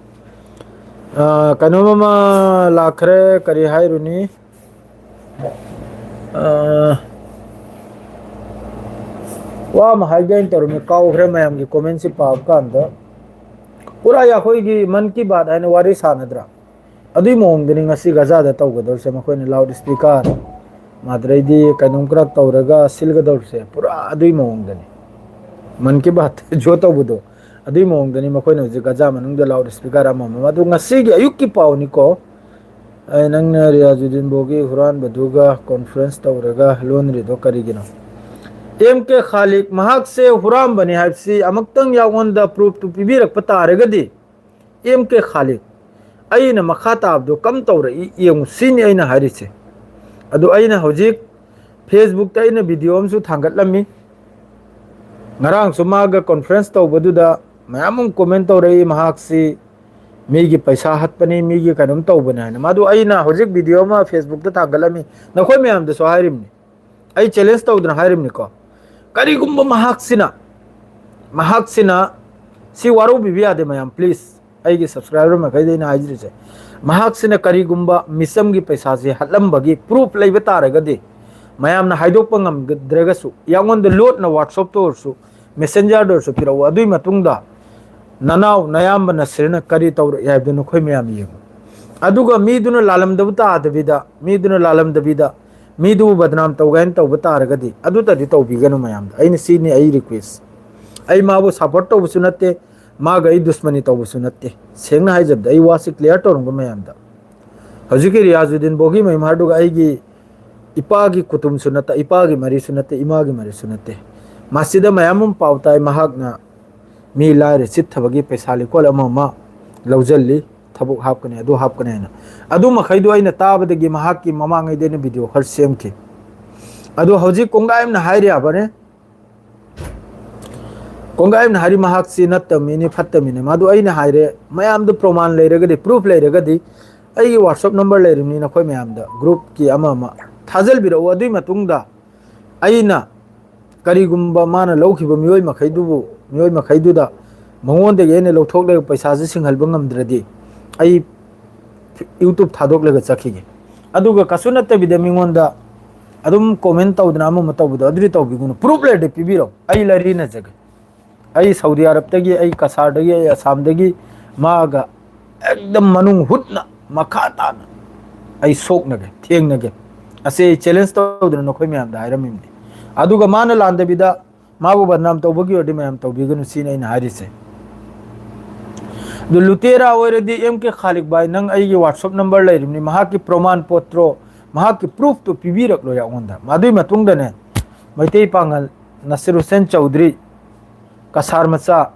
ꯑ, ꯀꯩꯅꯣꯝ ꯑꯃ ꯂꯥꯛꯈ꯭ꯔꯦ, ꯀꯔꯤ ꯍꯥꯏꯔꯨꯅꯤ? ꯑ, ꯋꯥ ꯑꯃ ꯍꯥꯏꯒꯦꯅ ꯇꯧꯔꯝꯃꯤ, ꯀꯥꯎꯈ꯭ꯔꯦ꯫ ꯃꯌꯥꯝꯒꯤ ꯀꯣꯃꯦꯟꯁꯤ ꯄꯥꯕ ꯀꯥꯟꯗ ꯄꯨꯔꯥ ꯑꯩꯈꯣꯏꯒꯤ ꯃꯟ ꯀꯤ ꯕꯥꯠ ꯍꯥꯏꯅ ꯋꯥꯔꯤ ꯁꯥꯟꯅꯗ꯭ꯔꯥ? ꯑꯗꯨꯒꯤ ꯃꯑꯣꯡꯗꯅꯤ ꯉꯁꯤ ꯒꯖꯥꯗ ꯇꯧꯒꯗꯧꯔꯤꯁꯦ꯫ ꯃꯈꯣꯏꯅ ꯂꯥꯎꯠ ꯏꯁꯄꯤꯀꯔ, ꯑꯗꯩꯗꯤ ꯀꯩꯅꯣꯝ ꯈꯔ ꯇꯧꯔꯒ ꯁꯤꯜꯒꯗꯧꯔꯤꯁꯦ, ꯄꯨꯔꯥ ꯑꯗꯨꯒꯤ ꯃꯑꯣꯡꯗꯅꯤ꯫ ꯃꯟ ꯀꯤ ꯕꯥꯠ ꯖꯣ ꯇꯧꯕꯗꯣ, ꯑꯗꯨꯒꯤ ꯃꯑꯣꯡꯗꯅꯤ꯫ ꯃꯈꯣꯏꯅ ꯍꯧꯖꯤꯛ ꯒꯖꯥ ꯃꯅꯨꯡꯗ ꯂꯥꯎꯠ ꯏꯁꯄꯤꯀꯔ ꯑꯃꯃꯝ, ꯑꯗꯨ ꯉꯁꯤꯒꯤ ꯑꯌꯨꯛꯀꯤ ꯄꯥꯎꯅꯤꯀꯣ꯫ ꯑꯩ, ꯅꯪꯅ ꯔꯤꯌꯥꯖꯨꯗꯤꯟ ꯕꯣꯒꯤ ꯍꯨꯔꯥꯟꯕꯗꯨꯒ ꯀꯣꯟꯐ꯭ꯔꯦꯟꯁ ꯇꯧꯔꯒ ꯂꯣꯟꯔꯤꯗꯣ ꯀꯔꯤꯒꯤꯅꯣ? ꯑꯦꯝ ꯀꯦ ꯈꯥꯂꯤꯛ ꯃꯍꯥꯛꯁꯦ ꯍꯨꯔꯥꯟꯕꯅꯤ ꯍꯥꯏꯕꯁꯤ ꯑꯃꯨꯛꯇꯪ ꯌꯥꯉꯣꯟꯗ ꯄ꯭ꯔꯨꯐꯇꯨ ꯄꯤꯕꯤꯔꯛꯄ ꯇꯥꯔꯒꯗꯤ, ꯑꯦꯝ ꯀꯦ ꯈꯥꯂꯤꯛ, ꯑꯩꯅ ꯃꯈꯥ ꯇꯥꯕꯗꯣ ꯀꯝ ꯇꯧꯔꯛꯏ ꯌꯦꯡꯉꯨ, ꯁꯤꯅꯤ ꯑꯩꯅ ꯍꯥꯏꯔꯤꯁꯦ꯫ ꯑꯗꯨ ꯑꯩꯅ ꯍꯧꯖꯤꯛ ꯐꯦꯁꯕꯨꯛꯇ ꯑꯩꯅ ꯚꯤꯗꯤꯑꯣ ꯑꯃꯁꯨ ꯊꯥꯡꯒꯠꯂꯝꯃꯤ꯫ ꯉꯔꯥꯡꯁꯨ ꯃꯥꯒ ꯀꯣꯟꯐ꯭ꯔꯦꯟꯁ ꯇꯧꯕꯗꯨꯗ ꯃꯌꯥꯝ ꯑꯃ ꯀꯣꯃꯦꯟ ꯇꯧꯔꯛꯏ, ꯃꯍꯥꯛꯁꯤ ꯃꯤꯒꯤ ꯄꯩꯁꯥ ꯍꯠꯄꯅꯤ, ꯃꯤꯒꯤ ꯀꯩꯅꯣꯝ ꯇꯧꯕꯅꯤ ꯍꯥꯏꯅ꯫ ꯃꯗꯨ ꯑꯩꯅ ꯍꯧꯖꯤꯛ ꯚꯤꯗꯤꯑꯣ ꯑꯃ ꯐꯦꯁꯕꯨꯛꯇ ꯊꯥꯡꯒꯠꯂꯝꯃꯤ, ꯅꯈꯣꯏ ꯃꯌꯥꯝꯗꯁꯨ ꯍꯥꯏꯔꯤꯕꯅꯤ, ꯑꯩ ꯆꯦꯂꯦꯟꯖ ꯇꯧꯗꯅ ꯍꯥꯏꯔꯤꯕꯅꯤꯀꯣ꯫ ꯀꯔꯤꯒꯨꯝꯕ ꯃꯍꯥꯛꯁꯤꯅ, ꯃꯍꯥꯛꯁꯤꯅ ꯁꯤ ꯋꯥꯔꯧꯕꯤꯕ ꯌꯥꯗꯦ ꯃꯌꯥꯝ, ꯄ꯭ꯂꯤꯖ, ꯑꯩꯒꯤ ꯁꯕꯁꯀ꯭ꯔꯥꯏꯕꯔ ꯃꯈꯩꯗ ꯑꯩꯅ ꯍꯥꯏꯖꯔꯤꯁꯦ, ꯃꯍꯥꯛꯁꯤꯅ ꯀꯔꯤꯒꯨꯝꯕ ꯃꯤꯆꯝꯒꯤ ꯄꯩꯁꯥꯁꯤ ꯍꯠꯂꯝꯕꯒꯤ ꯄ꯭ꯔꯨꯐ ꯂꯩꯕ ꯇꯥꯔꯒꯗꯤ, ꯃꯌꯥꯝꯅ ꯍꯥꯏꯗꯣꯛꯄ ꯉꯝꯗ꯭ꯔꯒꯁꯨ, ꯌꯥꯉꯣꯟꯗ ꯂꯣꯠꯅ ꯋꯥꯠꯁꯑꯞꯇ ꯑꯣꯏꯔꯁꯨ, ꯃꯦꯁꯦꯟꯖꯔꯗ ꯑꯣꯏꯔꯁꯨ ꯄꯤꯔꯛꯎ꯫ ꯑꯗꯨꯒꯤ ꯃꯇꯨꯡꯗ ꯅꯅꯥꯎ ꯅꯌꯥꯝꯕ ꯅꯁꯤꯔꯅ ꯀꯔꯤ ꯇꯧꯔꯛꯏ ꯍꯥꯏꯕꯗꯨ ꯅꯈꯣꯏ ꯃꯌꯥꯝ ꯌꯦꯡꯉꯨ꯫ ꯑꯗꯨꯒ ꯃꯤꯗꯨꯅ ꯂꯥꯜꯂꯝꯗꯕ ꯇꯥꯗꯕꯤꯗ, ꯃꯤꯗꯨꯅ ꯂꯥꯜꯂꯝꯗꯕꯤꯗ ꯃꯤꯗꯨꯕꯨ ꯕꯗꯅꯥꯝ ꯇꯧꯒꯦ ꯍꯥꯏꯅ ꯇꯧꯕ ꯇꯥꯔꯒꯗꯤ, ꯑꯗꯨꯇꯗꯤ ꯇꯧꯕꯤꯒꯅꯨ ꯃꯌꯥꯝꯗ꯫ ꯑꯩꯅ ꯁꯤꯅꯤ ꯑꯩ ꯔꯤꯀ꯭ꯋꯦꯁ꯫ ꯑꯩ ꯃꯥꯕꯨ ꯁꯞꯄꯣꯔꯠ ꯇꯧꯕꯁꯨ ꯅꯠꯇꯦ, ꯃꯥꯒ ꯑꯩ ꯗꯨꯁꯃꯅꯤ ꯇꯧꯕꯁꯨ ꯅꯠꯇꯦ꯫ ꯁꯦꯡꯅ ꯍꯥꯏꯖꯕꯗ, ꯑꯩ ꯋꯥꯁꯤ ꯀ꯭ꯂꯤꯌꯥꯔ ꯇꯧꯔꯝꯒ ꯃꯌꯥꯝꯗ꯫ ꯍꯧꯖꯤꯛꯀꯤ ꯔꯤꯌꯥꯖꯨꯗꯤꯟ ꯕꯣꯒꯤ ꯃꯌꯨꯝ ꯍꯥꯏꯗꯨꯒ ꯑꯩꯒꯤ ꯏꯄꯥꯒꯤ ꯀꯨꯇꯨꯝꯁꯨ ꯅꯠꯇ, ꯏꯄꯥꯒꯤ ꯃꯔꯤꯁꯨ ꯅꯠꯇꯦ, ꯏꯃꯥꯒꯤ ꯃꯔꯤꯁꯨ ꯅꯠꯇꯦ꯫ ꯃꯁꯤꯗ ꯃꯌꯥꯝ ꯑꯃ ꯄꯥꯎ ꯇꯥꯏ, ꯃꯍꯥꯛꯅ ꯃꯤ ꯂꯥꯏꯔ ꯆꯤꯠꯊꯕꯒꯤ ꯄꯩꯁꯥ ꯂꯤꯀꯣꯜ ꯑꯃ ꯑꯃ ꯂꯧꯁꯤꯜꯂꯤ, ꯊꯕꯛ ꯍꯥꯞꯀꯅꯤ, ꯑꯗꯨ ꯍꯥꯞꯀꯅꯤ ꯍꯥꯏꯅ꯫ ꯑꯗꯨ ꯃꯈꯩꯗꯨ ꯑꯩꯅ ꯇꯥꯕꯗꯒꯤ ꯃꯍꯥꯛꯀꯤ ꯃꯃꯥꯡꯉꯩꯗ ꯑꯩꯅ ꯚꯤꯗꯤꯑꯣ ꯈꯔ ꯁꯦꯝꯈꯤ꯫ ꯑꯗꯨ ꯍꯧꯖꯤꯛ ꯀꯣꯡꯒꯥꯏ ꯑꯃꯅ ꯍꯥꯏꯔꯤ ꯍꯥꯏꯕꯅꯦ, ꯀꯣꯡꯒꯥꯏ ꯑꯃꯅ ꯍꯥꯏꯔꯤ, ꯃꯍꯥꯛꯁꯤ ꯅꯠꯇꯕ ꯃꯤꯅꯤ, ꯐꯠꯇꯕ ꯃꯤꯅꯤ꯫ ꯃꯗꯨ ꯑꯩꯅ ꯍꯥꯏꯔꯦ, ꯃꯌꯥꯝꯗꯨ ꯄ꯭ꯔꯣꯃꯥꯟ ꯂꯩꯔꯒꯗꯤ, ꯄ꯭ꯔꯨꯐ ꯂꯩꯔꯒꯗꯤ, ꯑꯩꯒꯤ ꯋꯥꯠꯁꯑꯞ ꯅꯝꯕꯔ ꯂꯩꯔꯤꯕꯅꯤ, ꯅꯈꯣꯏ ꯃꯌꯥꯝꯗ ꯒ꯭ꯔꯨꯞꯀꯤ ꯑꯃ ꯑꯃ ꯊꯥꯖꯤꯜꯕꯤꯔꯛꯎ꯫ ꯑꯗꯨꯒꯤ ꯃꯇꯨꯡꯗ ꯑꯩꯅ ꯀꯔꯤꯒꯨꯝꯕ ꯃꯥꯅ ꯂꯧꯈꯤꯕ ꯃꯤꯑꯣꯏ ꯃꯈꯩꯗꯨꯕꯨ, ꯃꯤꯑꯣꯏ ꯃꯈꯩꯗꯨꯗ ꯃꯉꯣꯟꯗꯒꯤ ꯑꯩꯅ ꯂꯧꯊꯣꯛꯂꯒ ꯄꯩꯁꯥꯁꯦ ꯁꯤꯡꯍꯟꯕ ꯉꯝꯗ꯭ꯔꯗꯤ, ꯑꯩ YouTube ꯊꯥꯗꯣꯛꯂꯒ ꯆꯠꯈꯤꯒꯦ꯫ ꯑꯗꯨꯒ ꯀꯩꯁꯨ ꯅꯠꯇꯕꯤꯗ ꯃꯤꯉꯣꯟꯗ ꯑꯗꯨꯝ comment ꯇꯧꯗꯅ ꯑꯃ ꯑꯃ ꯇꯧꯕꯗꯣ, ꯑꯗꯨꯗꯤ ꯇꯧꯕꯤꯒꯅꯨ꯫ Proof ꯂꯩꯔꯗꯤ ꯄꯤꯕꯤꯔꯛꯎ, ꯑꯩ ꯂꯥꯏꯔꯤ ꯏꯟꯅꯖꯒꯦ꯫ ꯑꯩ ꯁꯥꯎꯗꯤ ꯑꯔꯕꯇꯒꯤ, ꯑꯩ ꯀꯁꯥꯔꯗꯒꯤ, ꯑꯩ ꯑꯁꯥꯝꯗꯒꯤ ꯃꯥꯒ ꯑꯦꯛꯗꯝ ꯃꯅꯨꯡ ꯍꯨꯠꯅ, ꯃꯈꯥ ꯇꯥꯅ ꯑꯩ ꯁꯣꯛꯅꯒꯦ, ꯊꯦꯡꯅꯒꯦ꯫ ꯑꯁꯤ ꯑꯩ challenge ꯇꯧꯗꯅ ꯅꯈꯣꯏ ꯃꯌꯥꯝꯗ ꯍꯥꯏꯔꯝꯃꯤꯕꯅꯤ꯫ ꯑꯗꯨꯒ ꯃꯥꯅ ꯂꯥꯟꯗꯕꯤꯗ ꯃꯥꯕꯨ ꯕꯗꯅꯥꯝ ꯇꯧꯕꯒꯤ ꯑꯣꯏꯔꯗꯤ ꯃꯌꯥꯝ ꯇꯧꯕꯤꯒꯅꯨ, ꯁꯤꯅꯤ ꯑꯩꯅ ꯍꯥꯏꯔꯤꯁꯦ꯫ ꯑꯗꯨ ꯂꯨꯇꯦꯔꯥ ꯑꯣꯏꯔꯗꯤ, M K ꯈꯥꯂꯤꯛ ꯚꯥꯏ, ꯅꯪ ꯑꯩꯒꯤ WhatsApp number ꯂꯩꯔꯤꯕꯅꯤ, ꯃꯍꯥꯛꯀꯤ ꯄ꯭ꯔꯃꯥꯟ ꯄꯣꯠꯇ꯭ꯔꯣ, ꯃꯍꯥꯛꯀꯤ proof ꯇꯨ ꯄꯤꯕꯤꯔꯛꯂꯣ ꯑꯩꯉꯣꯟꯗ꯫ ꯑꯗꯨꯒꯤ ꯃꯇꯨꯡꯗꯅꯦ, ꯃꯩꯇꯩ ꯄꯥꯉꯜ ꯅꯁꯤꯔ ꯍꯨꯁꯦꯟ ꯆꯧꯗ꯭ꯔꯤ, ꯀꯁꯥꯔ ꯃꯆꯥ,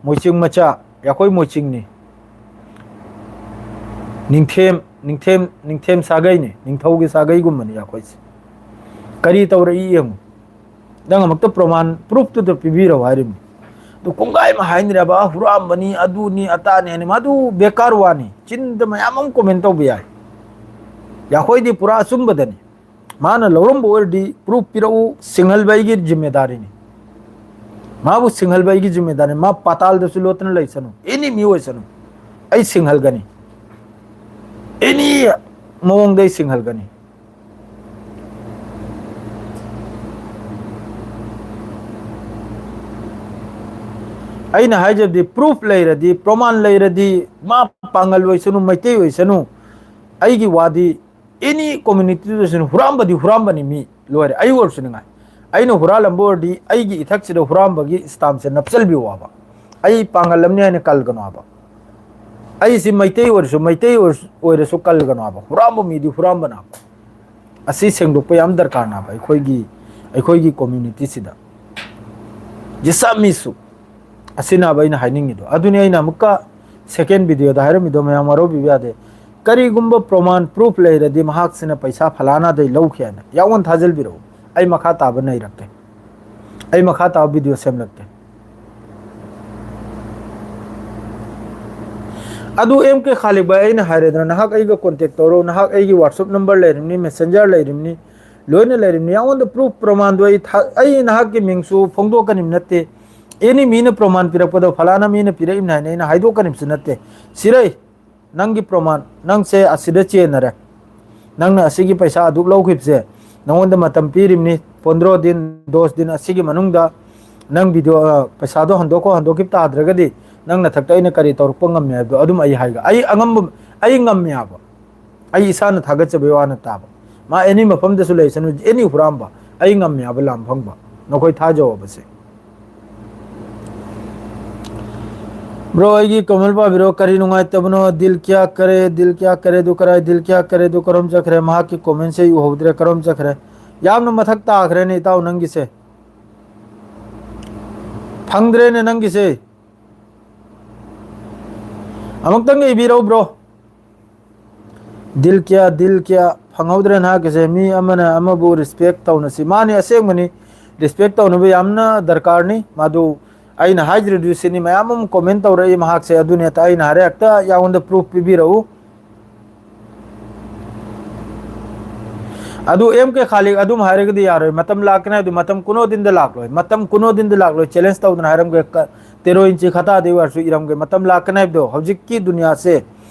ꯃꯣꯏꯆꯤꯡ ꯃꯆꯥ, ꯑꯩꯈꯣꯏ ꯃꯣꯏꯆꯤꯡꯅꯤ꯫ ꯅꯤꯡꯊꯦꯝ, ꯅꯤꯡꯊꯦꯝ, ꯅꯤꯡꯊꯦꯝ ꯁꯥꯒꯩꯅꯤ, ꯅꯤꯡꯊꯧꯒꯤ ꯁꯥꯒꯩꯒꯨꯝꯕꯅꯤ ꯑꯩꯈꯣꯏꯁꯦ꯫ ꯀꯔꯤ ꯇꯧꯔꯛꯏ ꯌꯦꯡꯉꯨ꯫ ꯅꯪ ꯑꯃꯨꯛꯇ ꯄ꯭ꯔꯃꯥꯟ, proof ꯇꯨꯗ ꯄꯤꯕꯤꯔꯛꯎ ꯍꯥꯏꯔꯤꯕꯅꯤ꯫ ꯑꯗꯨ ꯀꯨꯡꯒꯥꯏ ꯑꯃ ꯍꯥꯏꯅꯔꯦꯕ, "ꯑ, ꯍꯨꯔꯥꯟꯕꯅꯤ, ꯑꯗꯨꯅꯤ, ꯑꯇꯥꯅꯤ" ꯍꯥꯏꯅ, ꯃꯗꯨ ꯕꯦꯀꯥꯔ ꯋꯥꯅꯤ꯫ ꯆꯤꯟꯗ ꯃꯌꯥꯝ ꯑꯃ comment ꯇꯧꯕ ꯌꯥꯏ꯫ ꯑꯩꯈꯣꯏꯗꯤ ꯄꯨꯔꯥ ꯑꯆꯨꯝꯕꯗꯅꯤ꯫ ꯃꯥꯅ ꯂꯧꯔꯝꯕ ꯑꯣꯏꯔꯗꯤ proof ꯄꯤꯔꯛꯎ, ꯁꯤꯡꯍꯜꯕ ꯑꯩꯒꯤ ꯖꯤꯝꯃꯦꯗꯥꯔꯤꯅꯤ꯫ ꯃꯥꯕꯨ ꯁꯤꯡꯍꯜꯕ ꯑꯩꯒꯤ ꯖꯤꯝꯃꯦꯗꯥꯔꯤ꯫ ꯃꯥ ꯄꯥꯇꯥꯜꯗꯁꯨ ꯂꯣꯠꯇꯅ ꯂꯩꯁꯅꯨ, any ꯃꯤ ꯑꯣꯏꯁꯅꯨ, ꯑꯩ ꯁꯤꯡꯍꯜꯒꯅꯤ, any ꯃꯑꯣꯡꯗ ꯑꯩ ꯁꯤꯡꯍꯜꯒꯅꯤ꯫ ꯑꯩꯅ ꯍꯥꯏꯖꯕꯗꯤ, proof ꯂꯩꯔꯗꯤ, ꯄ꯭ꯔꯃꯥꯟ ꯂꯩꯔꯗꯤ, ꯃꯥ ꯄꯥꯡꯒꯜ ꯑꯣꯏꯁꯅꯨ, ꯃꯩꯇꯩ ꯑꯣꯏꯁꯅꯨ, ꯑꯩꯒꯤ ꯋꯥꯗꯤ, any community ꯗꯁꯨ ꯍꯨꯔꯥꯟꯕꯗꯤ ꯍꯨꯔꯥꯟꯕꯅꯤ ꯃꯤ, ꯂꯣꯏꯔꯦ꯫ ꯑꯩ ꯑꯣꯏꯔꯁꯨ ꯅꯤꯡꯉꯥꯏ, ꯑꯩꯅ ꯍꯨꯔꯥꯜꯂꯝꯕ ꯑꯣꯏꯔꯗꯤ ꯑꯩꯒꯤ ꯏꯊꯛꯁꯤꯗ ꯍꯨꯔꯥꯟꯕꯒꯤ stamp ꯁꯦ ꯅꯞꯆꯜꯕꯤꯌꯣ ꯍꯥꯏꯕ꯫ ꯑꯩ ꯄꯥꯡꯒꯜ ꯑꯃꯅꯤ ꯍꯥꯏꯅ ꯀꯜꯒꯅꯣ ꯍꯥꯏꯕ꯫ ꯑꯩꯁꯤ ꯃꯩꯇꯩ ꯑꯣꯏꯔꯁꯨ, ꯃꯩꯇꯩ ꯑꯣꯏꯔꯁꯨ, ꯑꯣꯏꯔꯁꯨ ꯀꯜꯒꯅꯣ ꯍꯥꯏꯕ꯫ ꯍꯨꯔꯥꯟꯕ ꯃꯤꯗꯤ ꯍꯨꯔꯥꯟꯕꯅ ꯍꯥꯏꯕ꯫ ꯑꯁꯤ ꯁꯦꯡꯗꯣꯛꯄ ꯌꯥꯝ ꯗꯔꯀꯥꯔꯅꯦ ꯍꯥꯏꯕ, ꯑꯩꯈꯣꯏꯒꯤ, ꯑꯩꯈꯣꯏꯒꯤ community ꯁꯤꯗ꯫ ꯖꯤꯁꯥ ꯃꯤꯁꯨ꯫ ꯑꯁꯤꯅꯦꯕ ꯑꯩꯅ ꯍꯥꯏꯅꯤꯡꯉꯤꯗꯣ꯫ ꯑꯗꯨꯅꯤ ꯑꯩꯅ ꯑꯃꯨꯛꯀ second video ꯗ ꯍꯥꯏꯔꯝꯃꯤꯗꯣ, ꯃꯌꯥꯝ ꯋꯥꯔꯧꯕꯤꯕ ꯌꯥꯗꯦ꯫ ꯀꯔꯤꯒꯨꯝꯕ ꯄ꯭ꯔꯃꯥꯟ, proof ꯂꯩꯔꯗꯤ ꯃꯍꯥꯛꯁꯤꯅ ꯄꯩꯁꯥ ꯐꯂꯥꯅꯥꯗꯩ ꯂꯧꯈꯤ ꯍꯥꯏꯅ ꯌꯥꯎꯅ ꯊꯥꯖꯤꯜꯕꯤꯔꯛꯎ꯫ ꯑꯩ ꯃꯈꯥ ꯇꯥꯕ ꯅꯩꯔꯛꯀꯦ꯫ ꯑꯩ ꯃꯈꯥ ꯇꯥꯕ video ꯁꯦꯝꯂꯛꯀꯦ꯫ ꯑꯗꯨ M K ꯈꯥꯂꯤꯛ ꯚꯥꯏ, ꯑꯩꯅ ꯍꯥꯏꯔꯦꯗꯅ, ꯅꯍꯥꯛ ꯑꯩꯒ contact ꯇꯧꯔꯣ, ꯅꯍꯥꯛ ꯑꯩꯒꯤ WhatsApp number ꯂꯩꯔꯤꯕꯅꯤ, Messenger ꯂꯩꯔꯤꯕꯅꯤ, ꯂꯣꯏꯅ ꯂꯩꯔꯤꯕꯅꯤ꯫ ꯑꯩꯉꯣꯟꯗ proof ꯄ꯭ꯔꯃꯥꯟꯗꯣ ꯑꯩ ꯊꯥ-, ꯑꯩ ꯅꯍꯥꯛꯀꯤ ꯃꯤꯡꯁꯨ ꯐꯣꯡꯗꯣꯛꯀꯅꯤꯕ ꯅꯠꯇꯦ꯫ Any ꯃꯤꯅ ꯄ꯭ꯔꯃꯥꯟ ꯄꯤꯔꯛꯄꯗꯣ ꯐꯂꯥꯅ ꯃꯤꯅ ꯄꯤꯔꯛꯏꯕꯅꯤ ꯍꯥꯏꯅ ꯑꯩꯅ ꯍꯥꯏꯗꯣꯛꯀꯅꯤꯕꯁꯨ ꯅꯠꯇꯦ꯫ ꯁꯤꯔꯩ, ꯅꯪꯒꯤ ꯄ꯭ꯔꯃꯥꯟ, ꯅꯪꯁꯦ ꯑꯁꯤꯗ ꯆꯦꯟꯅꯔꯦ꯫ ꯅꯪꯅ ꯑꯁꯤꯒꯤ ꯄꯩꯁꯥ ꯑꯗꯨꯛ ꯂꯧꯈꯤꯕꯁꯦ, ꯅꯉꯣꯟꯗ ꯃꯇꯝ ꯄꯤꯔꯤꯕꯅꯤ, ꯄꯣꯟꯗ꯭ꯔꯣ ꯗꯤꯟ, ꯗꯣꯁ ꯗꯤꯟ ꯑꯁꯤꯒꯤ ꯃꯅꯨꯡꯗ ꯅꯪ video, ꯑ, ꯄꯩꯁꯥꯗꯣ ꯍꯟꯗꯣꯛꯈꯣ, ꯍꯟꯗꯣꯛꯈꯤꯕ ꯇꯥꯗ꯭ꯔꯒꯗꯤ ꯅꯪ ꯅꯊꯛꯇ ꯑꯩꯅ ꯀꯔꯤ ꯇꯧꯔꯛꯄ ꯉꯝꯃꯦ ꯍꯥꯏꯕꯗꯣ ꯑꯗꯨꯝ ꯑꯩ ꯍꯥꯏꯒꯦ꯫ ꯑꯩ ꯑꯉꯝꯕ, ꯑꯩ ꯉꯝꯃꯦ ꯍꯥꯏꯕ꯫ ꯑꯩ ꯏꯁꯥꯅ ꯊꯥꯒꯠꯆꯕꯒꯤ ꯋꯥ ꯅꯠꯇꯕ꯫ ꯃꯥ any ꯃꯐꯝꯗꯁꯨ ꯂꯩꯁꯅꯨ, any ꯍꯨꯔꯥꯟꯕ, ꯑꯩ ꯉꯝꯃꯦ ꯍꯥꯏꯕ ꯂꯥꯟꯐꯝꯕ꯫ ꯅꯈꯣꯏ ꯊꯥꯖꯧꯕꯁꯦ꯫ Bro, ꯑꯩꯒꯤ comment ꯄꯥꯕꯤꯔꯣ꯫ ꯀꯔꯤ ꯅꯨꯡꯉꯥꯏꯇꯕꯅꯣ? ꯗꯤꯜ ꯀꯌꯥ ꯀꯔꯦ, ꯗꯤꯜ ꯀꯌꯥ ꯀꯔꯦ ꯗꯨ ꯀꯔꯥꯏ, ꯗꯤꯜ ꯀꯌꯥ ꯀꯔꯦ ꯗꯨ ꯀꯔꯣꯝ ꯆꯠꯈ꯭ꯔꯦ? ꯃꯍꯥꯛꯀꯤ commentꯁꯦ ꯑꯩ ꯎꯍꯧꯗ꯭ꯔꯦ꯫ ꯀꯔꯣꯝ ꯆꯠꯈ꯭ꯔꯦ? ꯌꯥꯝꯅ ꯃꯊꯛ ꯇꯥꯈ꯭ꯔꯦꯅꯦ, ꯏꯇꯥꯎ, ꯅꯪꯒꯤꯁꯦ꯫ ꯐꯪꯗ꯭ꯔꯦꯅꯦ, ꯅꯪꯒꯤꯁꯦ꯫ ꯑꯃꯨꯛꯇꯪꯒ ꯏꯕꯤꯔꯧ, bro꯫ ꯗꯤꯜ ꯀꯌꯥ, ꯗꯤꯜ ꯀꯌꯥ ꯐꯪꯍꯧꯗ꯭ꯔꯦ ꯅꯍꯥꯛꯀꯤꯁꯦ꯫ ꯃꯤ ꯑꯃꯅ ꯑꯃꯕꯨ respect ꯇꯧꯅꯁꯤ꯫ ꯃꯥꯅꯤ, ꯑꯁꯦꯡꯕꯅꯤ, respect ꯇꯧꯅꯕ ꯌꯥꯝꯅ ꯗꯔꯀꯥꯔꯅꯤ꯫ ꯃꯗꯨ ꯑꯩꯅ ꯍꯥꯏꯗ꯭ꯔꯤꯗꯨ ꯁꯤꯅꯤ, ꯃꯌꯥꯝ ꯑꯃ comment ꯇꯧꯔꯛꯏ ꯃꯍꯥꯛꯁꯦ꯫ ꯑꯗꯨꯅꯦ ꯑꯩꯅ ꯍꯥꯏꯔꯦ, ꯍꯦꯛꯇ ꯑꯩꯉꯣꯟꯗ proof ꯄꯤꯕꯤꯔꯛꯎ꯫ ꯑꯗꯨ ꯑꯦꯝ ꯀꯦ ꯈꯥꯂꯤꯛ ꯑꯗꯨꯝ ꯍꯥꯏꯔꯒꯗꯤ ꯌꯥꯔꯣꯏ꯫ ꯃꯇꯝ ꯂꯥꯛꯀꯅꯤ ꯍꯥꯏꯕꯗꯨ ꯃꯇꯝ ꯀꯨꯅꯣ ꯗꯤꯟꯗ ꯂꯥꯛꯂꯣꯏ꯫ ꯃꯇꯝ ꯀꯨꯅꯣ ꯗꯤꯟꯗ ꯂꯥꯛꯂꯣꯏ꯫ Challenge ꯇꯧꯗꯅ ꯍꯥꯏꯔꯝꯒꯦ꯫ ꯀ-, ꯇꯦꯔꯣ ꯏꯟꯆꯤ ꯈꯇꯥꯗꯩ ꯑꯣꯏꯔꯁꯨ ꯏꯔꯝꯒꯦ꯫ ꯃꯇꯝ ꯂꯥꯛꯀꯅꯤ ꯍꯥꯏꯕꯗꯣ꯫ ꯍꯧꯖꯤꯛꯀꯤ ꯗꯨꯅꯤꯌꯥꯁꯦ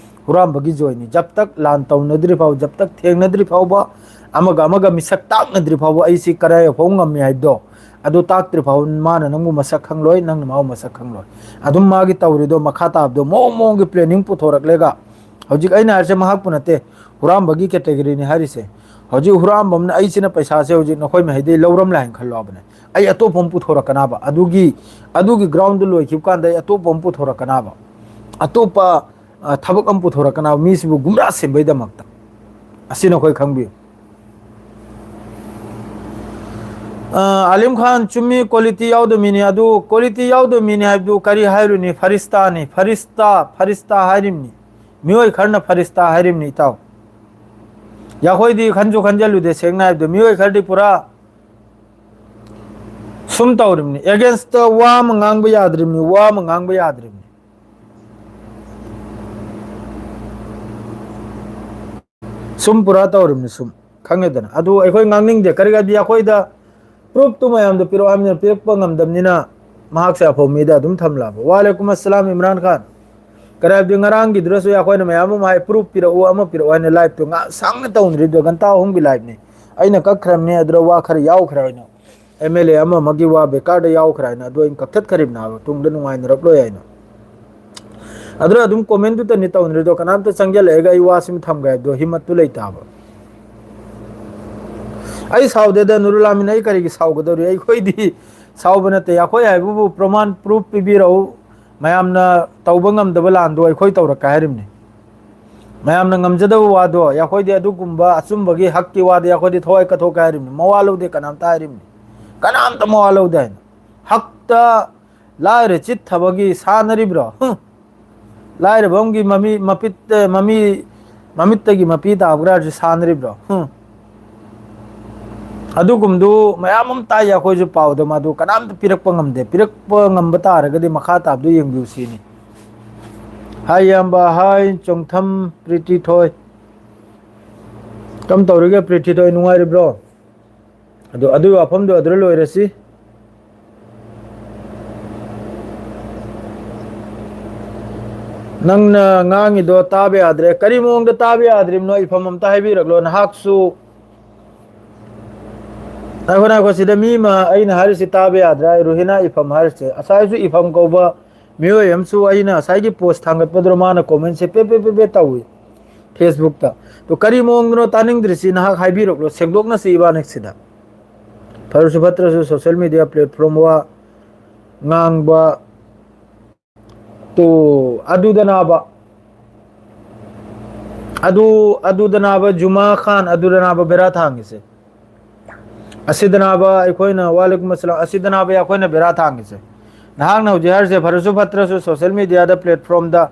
ꯍꯨꯔꯥꯟꯕꯒꯤ ꯖꯣꯏꯅꯤ꯫ ꯖꯕ ꯇꯛ ꯂꯥꯟ ꯇꯧꯅꯗ꯭ꯔꯤ ꯐꯥꯎ, ꯖꯕ ꯇꯛ ꯊꯦꯡꯅꯗ꯭ꯔꯤ ꯐꯥꯎꯕ, ꯑꯃꯒ ꯑꯃꯒ ꯃꯤꯁꯛ ꯇꯥꯛꯅꯗ꯭ꯔꯤ ꯐꯥꯎꯕ ꯑꯩꯁꯤ ꯀꯗꯥꯏ ꯐꯥꯎ ꯉꯝꯃꯤ ꯍꯥꯏꯕꯗꯣ, ꯑꯗꯨ ꯇꯥꯛꯇ꯭ꯔꯤ ꯐꯥꯎ ꯃꯥꯅ ꯅꯪꯕꯨ ꯃꯁꯛ ꯈꯪꯂꯣꯏ, ꯅꯪꯅ ꯃꯥꯕꯨ ꯃꯁꯛ ꯈꯪꯂꯣꯏ꯫ ꯑꯗꯨꯝ ꯃꯥꯒꯤ ꯇꯧꯔꯤꯗꯣ ꯃꯈꯥ ꯇꯥꯕꯗꯣ ꯃꯑꯣꯡ ꯃꯑꯣꯡꯒꯤ planning ꯄꯨꯊꯣꯔꯛꯂꯒ, ꯍꯧꯖꯤꯛ ꯑꯩꯅ ꯍꯥꯏꯔꯤꯁꯦ ꯃꯍꯥꯛꯄꯨ ꯅꯠꯇꯦ, ꯍꯨꯔꯥꯟꯕꯒꯤ categoryꯅꯤ ꯍꯥꯏꯔꯤꯁꯦ꯫ ꯍꯧꯖꯤꯛ ꯍꯨꯔꯥꯟꯕ ꯑꯃꯅ ꯑꯩꯁꯤꯅ ꯄꯩꯁꯥꯁꯦ ꯍꯧꯖꯤꯛ ꯅꯈꯣꯏ ꯃꯍꯩꯗꯩ ꯂꯧꯔꯝꯂꯦ ꯍꯥꯏꯅ ꯈꯜꯂꯣꯕꯅꯦ꯫ ꯑꯩ ꯑꯇꯣꯞꯄ ꯑꯃ ꯄꯨꯊꯣꯔꯛꯀꯅꯕ꯫ ꯑꯗꯨꯒꯤ, ꯑꯗꯨꯒꯤ groundꯗꯨ ꯂꯣꯏꯈꯤꯕ ꯀꯥꯟꯗ ꯑꯩ ꯑꯇꯣꯞꯄ ꯑꯃ ꯄꯨꯊꯣꯔꯛꯀꯅꯕ꯫ ꯑꯇꯣꯞꯄ, ꯑ, ꯊꯕꯛ ꯑꯃ ꯄꯨꯊꯣꯔꯛꯀꯅꯕ, ꯃꯤꯁꯤꯕꯨ ꯒꯨꯝꯔꯥ ꯁꯦꯝꯕꯩꯗꯃꯛꯇ꯫ ꯑꯁꯤ ꯅꯈꯣꯏ ꯈꯪꯕꯤꯌꯨ꯫ ꯑ, ꯑꯥꯂꯤꯝ ꯈꯥꯟ, ꯆꯨꯝꯃꯤ, quality ꯌꯥꯎꯗꯕ ꯃꯤꯅꯤ꯫ ꯑꯗꯨ quality ꯌꯥꯎꯗꯕ ꯃꯤꯅꯤ ꯍꯥꯏꯕꯗꯨ ꯀꯔꯤ ꯍꯥꯏꯔꯨꯅꯤ? ꯐꯔꯤꯁꯇꯥꯅꯤ꯫ ꯐꯔꯤꯁꯇꯥ, ꯐꯔꯤꯁꯇꯥ ꯍꯥꯏꯔꯤꯕꯅꯤ꯫ ꯃꯤꯑꯣꯏ ꯈꯔꯅ ꯐꯔꯤꯁꯇꯥ ꯍꯥꯏꯔꯤꯕꯅꯤ, ꯏꯇꯥꯎ꯫ ꯌꯥꯈꯣꯏꯗꯤ ꯈꯟꯁꯨ ꯈꯟꯖꯜꯂꯨꯗꯦ, ꯁꯦꯡꯅ ꯍꯥꯏꯕꯗ꯫ ꯃꯤꯑꯣꯏ ꯈꯔꯗꯤ ꯄꯨꯔꯥ ꯁꯨꯝ ꯇꯧꯔꯤꯕꯅꯤ꯫ Againstꯇ ꯋꯥ ꯑꯃ ꯉꯥꯡꯕ ꯌꯥꯗ꯭ꯔꯤꯕꯅꯤ, ꯋꯥ ꯑꯃ ꯉꯥꯡꯕ ꯌꯥꯗ꯭ꯔꯤꯕꯅꯤ꯫ ꯁꯨꯝ ꯄꯨꯔꯥ ꯇꯧꯔꯤꯕꯅꯤ, ꯁꯨꯝ꯫ ꯈꯪꯉꯦꯗꯅ꯫ ꯑꯗꯨ ꯑꯩꯈꯣꯏ ꯉꯥꯡꯅꯤꯡꯗꯦ꯫ ꯀꯔꯤꯒꯤꯗꯤ ꯑꯩꯈꯣꯏꯗ proof ꯇꯨ ꯃꯌꯥꯝꯗꯣ ꯄꯤꯔꯛꯑꯣ ꯍꯥꯏꯕꯅꯤꯅ, ꯄꯤꯔꯛꯄ ꯉꯝꯗꯕꯅꯤꯅ ꯃꯍꯥꯛꯁꯦ ꯑꯐꯧ ꯃꯤꯗ ꯑꯗꯨꯝ ꯊꯝꯂꯛꯑꯕ꯫ ꯋꯥꯂꯦꯀꯨꯝ ꯑꯁꯂꯥꯝ ꯏꯝꯔꯥꯟ ꯈꯥꯟ꯫ ꯀꯔꯤ ꯍꯥꯏꯕꯗꯤ, ꯉꯔꯥꯡꯒꯤꯗꯨꯗꯁꯨ ꯑꯩꯈꯣꯏꯅ ꯃꯌꯥꯝ ꯑꯃ ꯍꯥꯏ, proof ꯄꯤꯔꯛꯎ, ꯑꯃ ꯄꯤꯔꯛꯎ ꯍꯥꯏꯅ live ꯇꯨ ꯉꯥ-, ꯁꯥꯡꯅ ꯇꯧꯅꯔꯤꯗꯣ, ꯘꯟꯇꯥ ꯑꯍꯨꯝꯒꯤ live ꯅꯤ꯫ ꯑꯩꯅ ꯀꯛꯈ꯭ꯔꯕꯅꯦ, ꯑꯗꯨꯗ ꯋꯥ ꯈꯔ ꯌꯥꯎꯈ꯭ꯔꯦ ꯍꯥꯏꯅ꯫ M L A ꯑꯃ ꯑꯃꯒꯤ ꯋꯥ ꯕꯦꯀꯥꯔꯗ ꯌꯥꯎꯈ꯭ꯔꯦ ꯍꯥꯏꯅ, ꯑꯗꯨ ꯑꯩꯅ ꯀꯛꯊꯠꯈ꯭ꯔꯤꯕꯅꯦ ꯍꯥꯏꯕ, ꯇꯨꯡꯗ ꯅꯨꯡꯉꯥꯏꯅꯔꯛꯂꯣꯏ ꯍꯥꯏꯅ꯫ ꯑꯗꯨꯅ ꯑꯗꯨꯝ comment ꯇꯨꯇꯅꯤ ꯇꯧꯅꯔꯤꯗꯣ, ꯀꯅꯥꯝꯇ ꯆꯪꯁꯤꯜꯂꯛꯑꯒ ꯑꯩ ꯋꯥꯁꯤꯃ ꯊꯝꯒꯦ ꯍꯥꯏꯕꯗꯣ ꯍꯤꯝꯃꯠꯇꯨ ꯂꯩꯇꯕ꯫ ꯑꯩ ꯁꯥꯎꯗꯦꯗ ꯅꯨꯔꯨꯜ ꯑꯃꯤꯟ, ꯑꯩ ꯀꯔꯤꯒꯤ ꯁꯥꯎꯒꯗꯧꯔꯤ? ꯑꯩꯈꯣꯏꯗꯤ ꯁꯥꯎꯕ ꯅꯠꯇꯦ, ꯑꯩꯈꯣꯏ ꯍꯥꯏꯕꯕꯨ ꯄ꯭ꯔꯃꯥꯟ, proof ꯄꯤꯕꯤꯔꯛꯎ꯫ ꯃꯌꯥꯝꯅ ꯇꯧꯕ ꯉꯝꯗꯕ ꯂꯥꯟꯗꯣ ꯑꯩꯈꯣꯏ ꯇꯧꯔꯛꯀꯦ ꯍꯥꯏꯔꯤꯕꯅꯤ꯫ ꯃꯌꯥꯝꯅ ꯉꯝꯖꯗꯕ ꯋꯥꯗꯣ, ꯑꯩꯈꯣꯏꯗꯤ ꯑꯗꯨꯒꯨꯝꯕ ꯑꯆꯨꯝꯕꯒꯤ ꯍꯛꯀꯤ ꯋꯥꯗꯤ ꯑꯩꯈꯣꯏꯗꯤ ꯊꯋꯥꯏ ꯀꯠꯊꯣꯛꯀꯦ ꯍꯥꯏꯔꯤꯕꯅꯤ꯫ ꯃꯋꯥ ꯂꯧꯗꯦ, ꯀꯅꯥꯝꯇ ꯍꯥꯏꯔꯤꯕꯅꯤ꯫ ꯀꯅꯥꯝꯇ ꯃꯋꯥ ꯂꯧꯗꯦ ꯍꯥꯏꯅ꯫ ꯍꯛꯇ ꯂꯥꯏꯔ ꯆꯤꯠꯊꯕꯒꯤ ꯁꯥꯟꯅꯔꯤꯕ꯭ꯔꯣ? ꯍꯨꯝ꯫ ꯂꯥꯏꯔꯕ ꯑꯃꯒꯤ ꯃꯃꯤ, ꯃꯄꯤꯠ-, ꯃꯃꯤ, ꯃꯃꯤꯠꯇꯒꯤ ꯃꯄꯤ ꯇꯥꯕꯒ꯭ꯔꯥꯁꯤ ꯁꯥꯟꯅꯔꯤꯕ꯭ꯔꯣ? ꯍꯨꯝ꯫ ꯑꯗꯨꯒꯨꯝꯗꯨ ꯃꯌꯥꯝ ꯑꯃ ꯇꯥꯏ ꯑꯩꯈꯣꯏꯁꯨ ꯄꯥꯎꯗ, ꯃꯗꯨ ꯀꯅꯥꯝꯇ ꯄꯤꯔꯛꯄ ꯉꯝꯗꯦ꯫ ꯄꯤꯔꯛꯄ ꯉꯝꯕ ꯇꯥꯔꯒꯗꯤ ꯃꯈꯥ ꯇꯥꯕꯗꯨ ꯌꯦꯡꯕꯤꯌꯨ ꯁꯤꯅꯤ꯫ ꯍꯥꯏ ꯏꯌꯥꯝꯕ, ꯍꯥꯏ ꯆꯣꯡꯊꯝ ꯄ꯭ꯔꯤꯇꯤ ꯊꯣꯏ꯫ ꯀꯝ ꯇꯧꯔꯤꯒꯦ ꯄ꯭ꯔꯤꯇꯤ ꯊꯣꯏ, ꯅꯨꯡꯉꯥꯏꯔꯤꯕ꯭ꯔꯣ? ꯑꯗꯨ, ꯑꯗꯨꯒꯤ ꯋꯥꯐꯝꯗꯨ ꯑꯗꯨꯗ ꯂꯣꯏꯔꯁꯤ꯫ ꯅꯪꯅ ꯉꯥꯡꯉꯤꯗꯣ ꯇꯥꯕ ꯌꯥꯗ꯭ꯔꯦ꯫ ꯀꯔꯤ ꯃꯑꯣꯡꯗ ꯇꯥꯕ ꯌꯥꯗ꯭ꯔꯤꯕꯅꯣ? ꯏꯐꯝ ꯑꯝꯇ ꯍꯥꯏꯕꯤꯔꯛꯂꯣ꯫ ꯅꯍꯥꯛꯁꯨ, ꯉꯥꯏꯈꯣ, ꯉꯥꯏꯈꯣ, ꯁꯤꯗ ꯃꯤ ꯑꯃ ꯑꯩꯅ ꯍꯥꯏꯔꯤꯁꯤ ꯇꯥꯕ ꯌꯥꯗ꯭ꯔꯦ꯫ ꯔꯨꯍꯤꯅꯥ ꯏꯐꯝ ꯍꯥꯏꯔꯤꯁꯦ, ꯉꯁꯥꯏꯁꯨ ꯏꯐꯝ ꯀꯧꯕ ꯃꯤꯑꯣꯏ ꯑꯃꯁꯨ ꯑꯩꯅ ꯉꯁꯥꯏꯒꯤ post ꯊꯥꯡꯒꯠꯄꯗꯨꯗ ꯃꯥꯅ commentꯁꯦ ꯄꯦ ꯄꯦ ꯄꯦ ꯄꯦ ꯇꯧꯏ Facebookꯇ꯫ ꯑꯗꯣ ꯀꯔꯤ ꯃꯑꯣꯡꯗꯅꯣ ꯇꯥꯅꯤꯡꯗ꯭ꯔꯤꯁꯤ ꯅꯍꯥꯛ ꯍꯥꯏꯕꯤꯔꯛꯂꯣ, ꯁꯦꯡꯗꯣꯛꯅꯁꯤ ꯏꯕꯥꯅꯤꯁꯤꯗ꯫ ꯐꯔꯁꯨ ꯐꯠꯇ꯭ꯔꯁꯨ social media platform ꯋꯥ ꯉꯥꯡꯕ ꯇꯨ, ꯑꯗꯨꯗꯅꯥꯕ, ꯑꯗꯨ, ꯑꯗꯨꯗꯅꯥꯕ ꯖꯨꯃꯥ ꯈꯥꯟ, ꯑꯗꯨꯗꯅꯥꯕ ꯕꯦꯔꯥ ꯊꯥꯡꯉꯤꯁꯦ꯫ ꯑꯁꯤꯗꯅꯥꯕ ꯑꯩꯈꯣꯏꯅ, ꯋꯥꯂꯩꯀꯨꯝ ꯑꯁꯂꯥꯝ, ꯑꯁꯤꯗꯅꯥꯕ ꯑꯩꯈꯣꯏꯅ ꯕꯦꯔꯥ ꯊꯥꯡꯉꯤꯁꯦ꯫ ꯅꯍꯥꯛꯅ ꯍꯧꯖꯤꯛ ꯍꯥꯏꯔꯤꯁꯦ, ꯐꯔꯁꯨ ꯐꯠꯇ꯭ꯔꯁꯨ social mediaꯗ, platformꯗ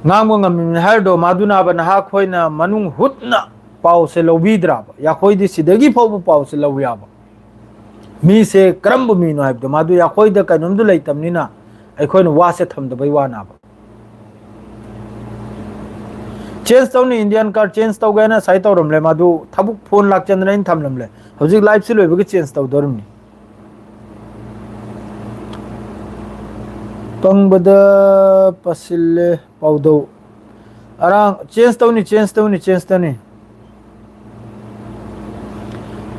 ꯉꯥꯡꯕ ꯉꯝꯃꯤꯕꯅꯤ ꯍꯥꯏꯔꯤꯗꯣ, ꯃꯗꯨꯅꯥꯕ ꯅꯍꯥꯛ ꯈꯣꯏꯅ ꯃꯅꯨꯡ ꯍꯨꯠꯅ ꯄꯥꯎꯁꯦ ꯂꯧꯕꯤꯗ꯭ꯔꯕ? ꯌꯥꯈꯣꯏꯗꯤ ꯁꯤꯗꯒꯤ ꯐꯥꯎꯕ ꯄꯥꯎꯁꯦ ꯂꯧ ꯌꯥꯕ꯫ ꯃꯤꯁꯦ ꯀꯔꯝꯕ ꯃꯤꯅꯣ ꯍꯥꯏꯕꯗꯣ, ꯃꯗꯨ ꯑꯩꯈꯣꯏꯗ ꯀꯩꯅꯣꯝꯗꯨ ꯂꯩꯇꯕꯅꯤꯅ ꯑꯩꯈꯣꯏꯅ ꯋꯥꯁꯦ ꯊꯝꯗꯕꯩ ꯋꯥꯅꯦꯕ꯫ Change ꯇꯧꯅꯤ, Indian card change ꯇꯧꯒꯦ ꯍꯥꯏꯅ ꯉꯁꯥꯏ ꯇꯧꯔꯝꯂꯦ꯫ ꯃꯥꯗꯨ ꯊꯕꯛ phone ꯂꯥꯛꯆꯟꯗꯅ ꯑꯩꯅ ꯊꯝꯂꯝꯂꯦ꯫ ꯍꯧꯖꯤꯛ live ꯁꯤ ꯂꯣꯏꯕꯒ change ꯇꯧꯗꯣꯔꯤꯕꯅꯤ꯫ ꯄꯪꯕꯗ ꯄꯁꯤꯜꯂꯦ ꯄꯥꯎꯗꯧ꯫ ꯑꯔꯥꯡ change ꯇꯧꯅꯤ, change ꯇꯧꯅꯤ, change ꯇꯧꯅꯤ꯫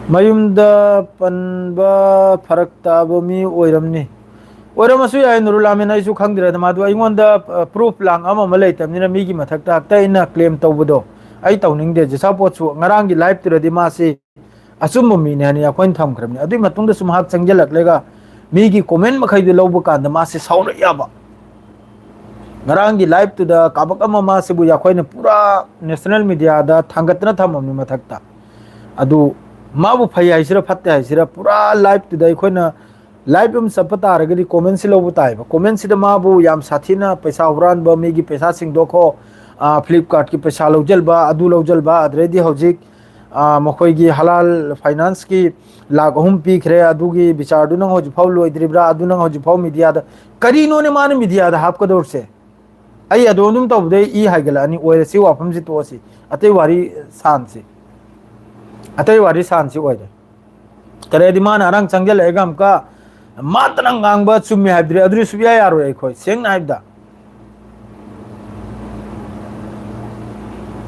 ꯃꯌꯨꯝꯗ ꯄꯟꯕ ꯐꯔꯛ ꯇꯥꯕ ꯃꯤ ꯑꯣꯏꯔꯝꯅꯤ꯫ ꯑꯣꯏꯔꯝꯃꯁꯨ ꯌꯥꯏ, ꯅꯨꯔꯨꯜ ꯑꯃꯤꯟ, ꯑꯩꯁꯨ ꯈꯪꯗ꯭ꯔꯦꯗ꯫ ꯃꯥꯗꯨ ꯑꯩꯉꯣꯟꯗ, ꯑ, proof ꯂꯥꯡ ꯑꯃ ꯑꯃ ꯂꯩꯇꯕꯅꯤꯅ ꯃꯤꯒꯤ ꯃꯊꯛꯇ ꯍꯦꯛꯇ ꯑꯩꯅ claim ꯇꯧꯕꯗꯣ ꯑꯩ ꯇꯧꯅꯤꯡꯗꯦ꯫ ꯖꯤꯁꯥ ꯄꯣꯠꯁꯨ ꯉꯔꯥꯡꯒꯤ live ꯇꯨꯗꯗꯤ ꯃꯥꯁꯤ ꯑꯆꯨꯝꯕ ꯃꯤꯅꯦ ꯍꯥꯏꯅ ꯑꯩꯈꯣꯏꯅ ꯊꯝꯈ꯭ꯔꯕꯅꯤ꯫ ꯑꯗꯨꯒꯤ ꯃꯇꯨꯡꯗꯁꯨ ꯃꯍꯥꯛ ꯆꯪꯁꯤꯜꯂꯛꯂꯒ ꯃꯤꯒꯤ comment ꯃꯈꯩꯗꯨ ꯂꯧꯕ ꯀꯥꯟꯗ ꯃꯥꯁꯤ ꯁꯥꯎꯔꯛꯑꯦꯕ꯫ ꯉꯔꯥꯡꯒꯤ live ꯇꯨꯗ ꯀꯥꯕꯛ ꯑꯃ ꯃꯥꯁꯤꯕꯨ ꯑꯩꯈꯣꯏꯅ ꯄꯨꯔꯥ national media ꯗ ꯊꯥꯡꯒꯠꯇꯅ ꯊꯝꯃꯕꯅꯤ ꯃꯊꯛꯇ꯫ ꯑꯗꯨ ꯃꯥꯕꯨ ꯐꯩ ꯍꯥꯏꯁꯤꯔꯥ ꯐꯠꯇꯦ ꯍꯥꯏꯁꯤꯔꯥ, ꯄꯨꯔꯥ live ꯇꯨꯗ ꯑꯩꯈꯣꯏꯅ live ꯑꯃ ꯆꯠꯄ ꯇꯥꯔꯒꯗꯤ comment ꯁꯤ ꯂꯧꯕ ꯇꯥꯏꯕ꯫ Comment ꯁꯤꯗ ꯃꯥꯕꯨ ꯌꯥꯝ ꯁꯥꯊꯤꯅ ꯄꯩꯁꯥ ꯍꯨꯔꯥꯟꯕ, ꯃꯤꯒꯤ ꯄꯩꯁꯥ ꯁꯤꯡꯗꯣꯛꯈꯣ, ꯑ, Flipkart ꯀꯤ ꯄꯩꯁꯥ ꯂꯧꯖꯜꯕ, ꯑꯗꯨ ꯂꯧꯖꯜꯕ, ꯑꯗꯨꯗꯩꯗꯤ ꯍꯧꯖꯤꯛ, ꯑ, ꯃꯈꯣꯏꯒꯤ ꯍꯂꯥꯜ finance ꯀꯤ ꯂꯥꯈ ꯑꯍꯨꯝ ꯄꯤꯈ꯭ꯔꯦ, ꯑꯗꯨꯒꯤ ꯕꯤꯆꯥꯔꯗꯨ ꯅꯪ ꯍꯧꯖꯤꯛꯐꯥꯎ ꯂꯣꯏꯗ꯭ꯔꯤꯕ꯭ꯔꯥ? ꯑꯗꯨ ꯅꯪ ꯍꯧꯖꯤꯛꯐꯥꯎ media ꯗ, ꯀꯔꯤꯅꯣꯅꯦ ꯃꯥꯅ media ꯗ ꯍꯥꯞꯀꯗꯧꯔꯤꯁꯦ? ꯑꯩ ꯑꯗꯨꯝ ꯑꯗꯨꯝ ꯇꯧꯕꯗꯩ ꯏ ꯍꯥꯏꯒꯠꯂꯛꯑꯅꯤ꯫ ꯑꯣꯏꯔꯦ, ꯁꯤ ꯋꯥꯐꯝꯁꯤ ꯇꯣꯛꯑꯁꯤ, ꯑꯇꯩ ꯋꯥꯔꯤ ꯁꯥꯟꯁꯤ, ꯑꯇꯩ ꯋꯥꯔꯤ ꯁꯥꯟꯁꯤ ꯑꯣꯏꯔꯦ꯫ ꯀꯔꯤ ꯍꯥꯏꯗꯤ ꯃꯥꯅ ꯑꯔꯥꯡ ꯆꯪꯁꯤꯜꯂꯛꯑꯒ ꯑꯃꯨꯛꯀ ꯃꯥꯇꯅ ꯉꯥꯡꯕ ꯆꯨꯝꯃꯦ ꯍꯥꯏꯕꯗꯨꯗꯤ ꯑꯗꯨꯗꯤ ꯁꯨꯛꯌꯥ ꯌꯥꯔꯣꯏ꯫ ꯑꯩꯈꯣꯏ ꯁꯦꯡꯅ ꯍꯥꯏꯕꯗ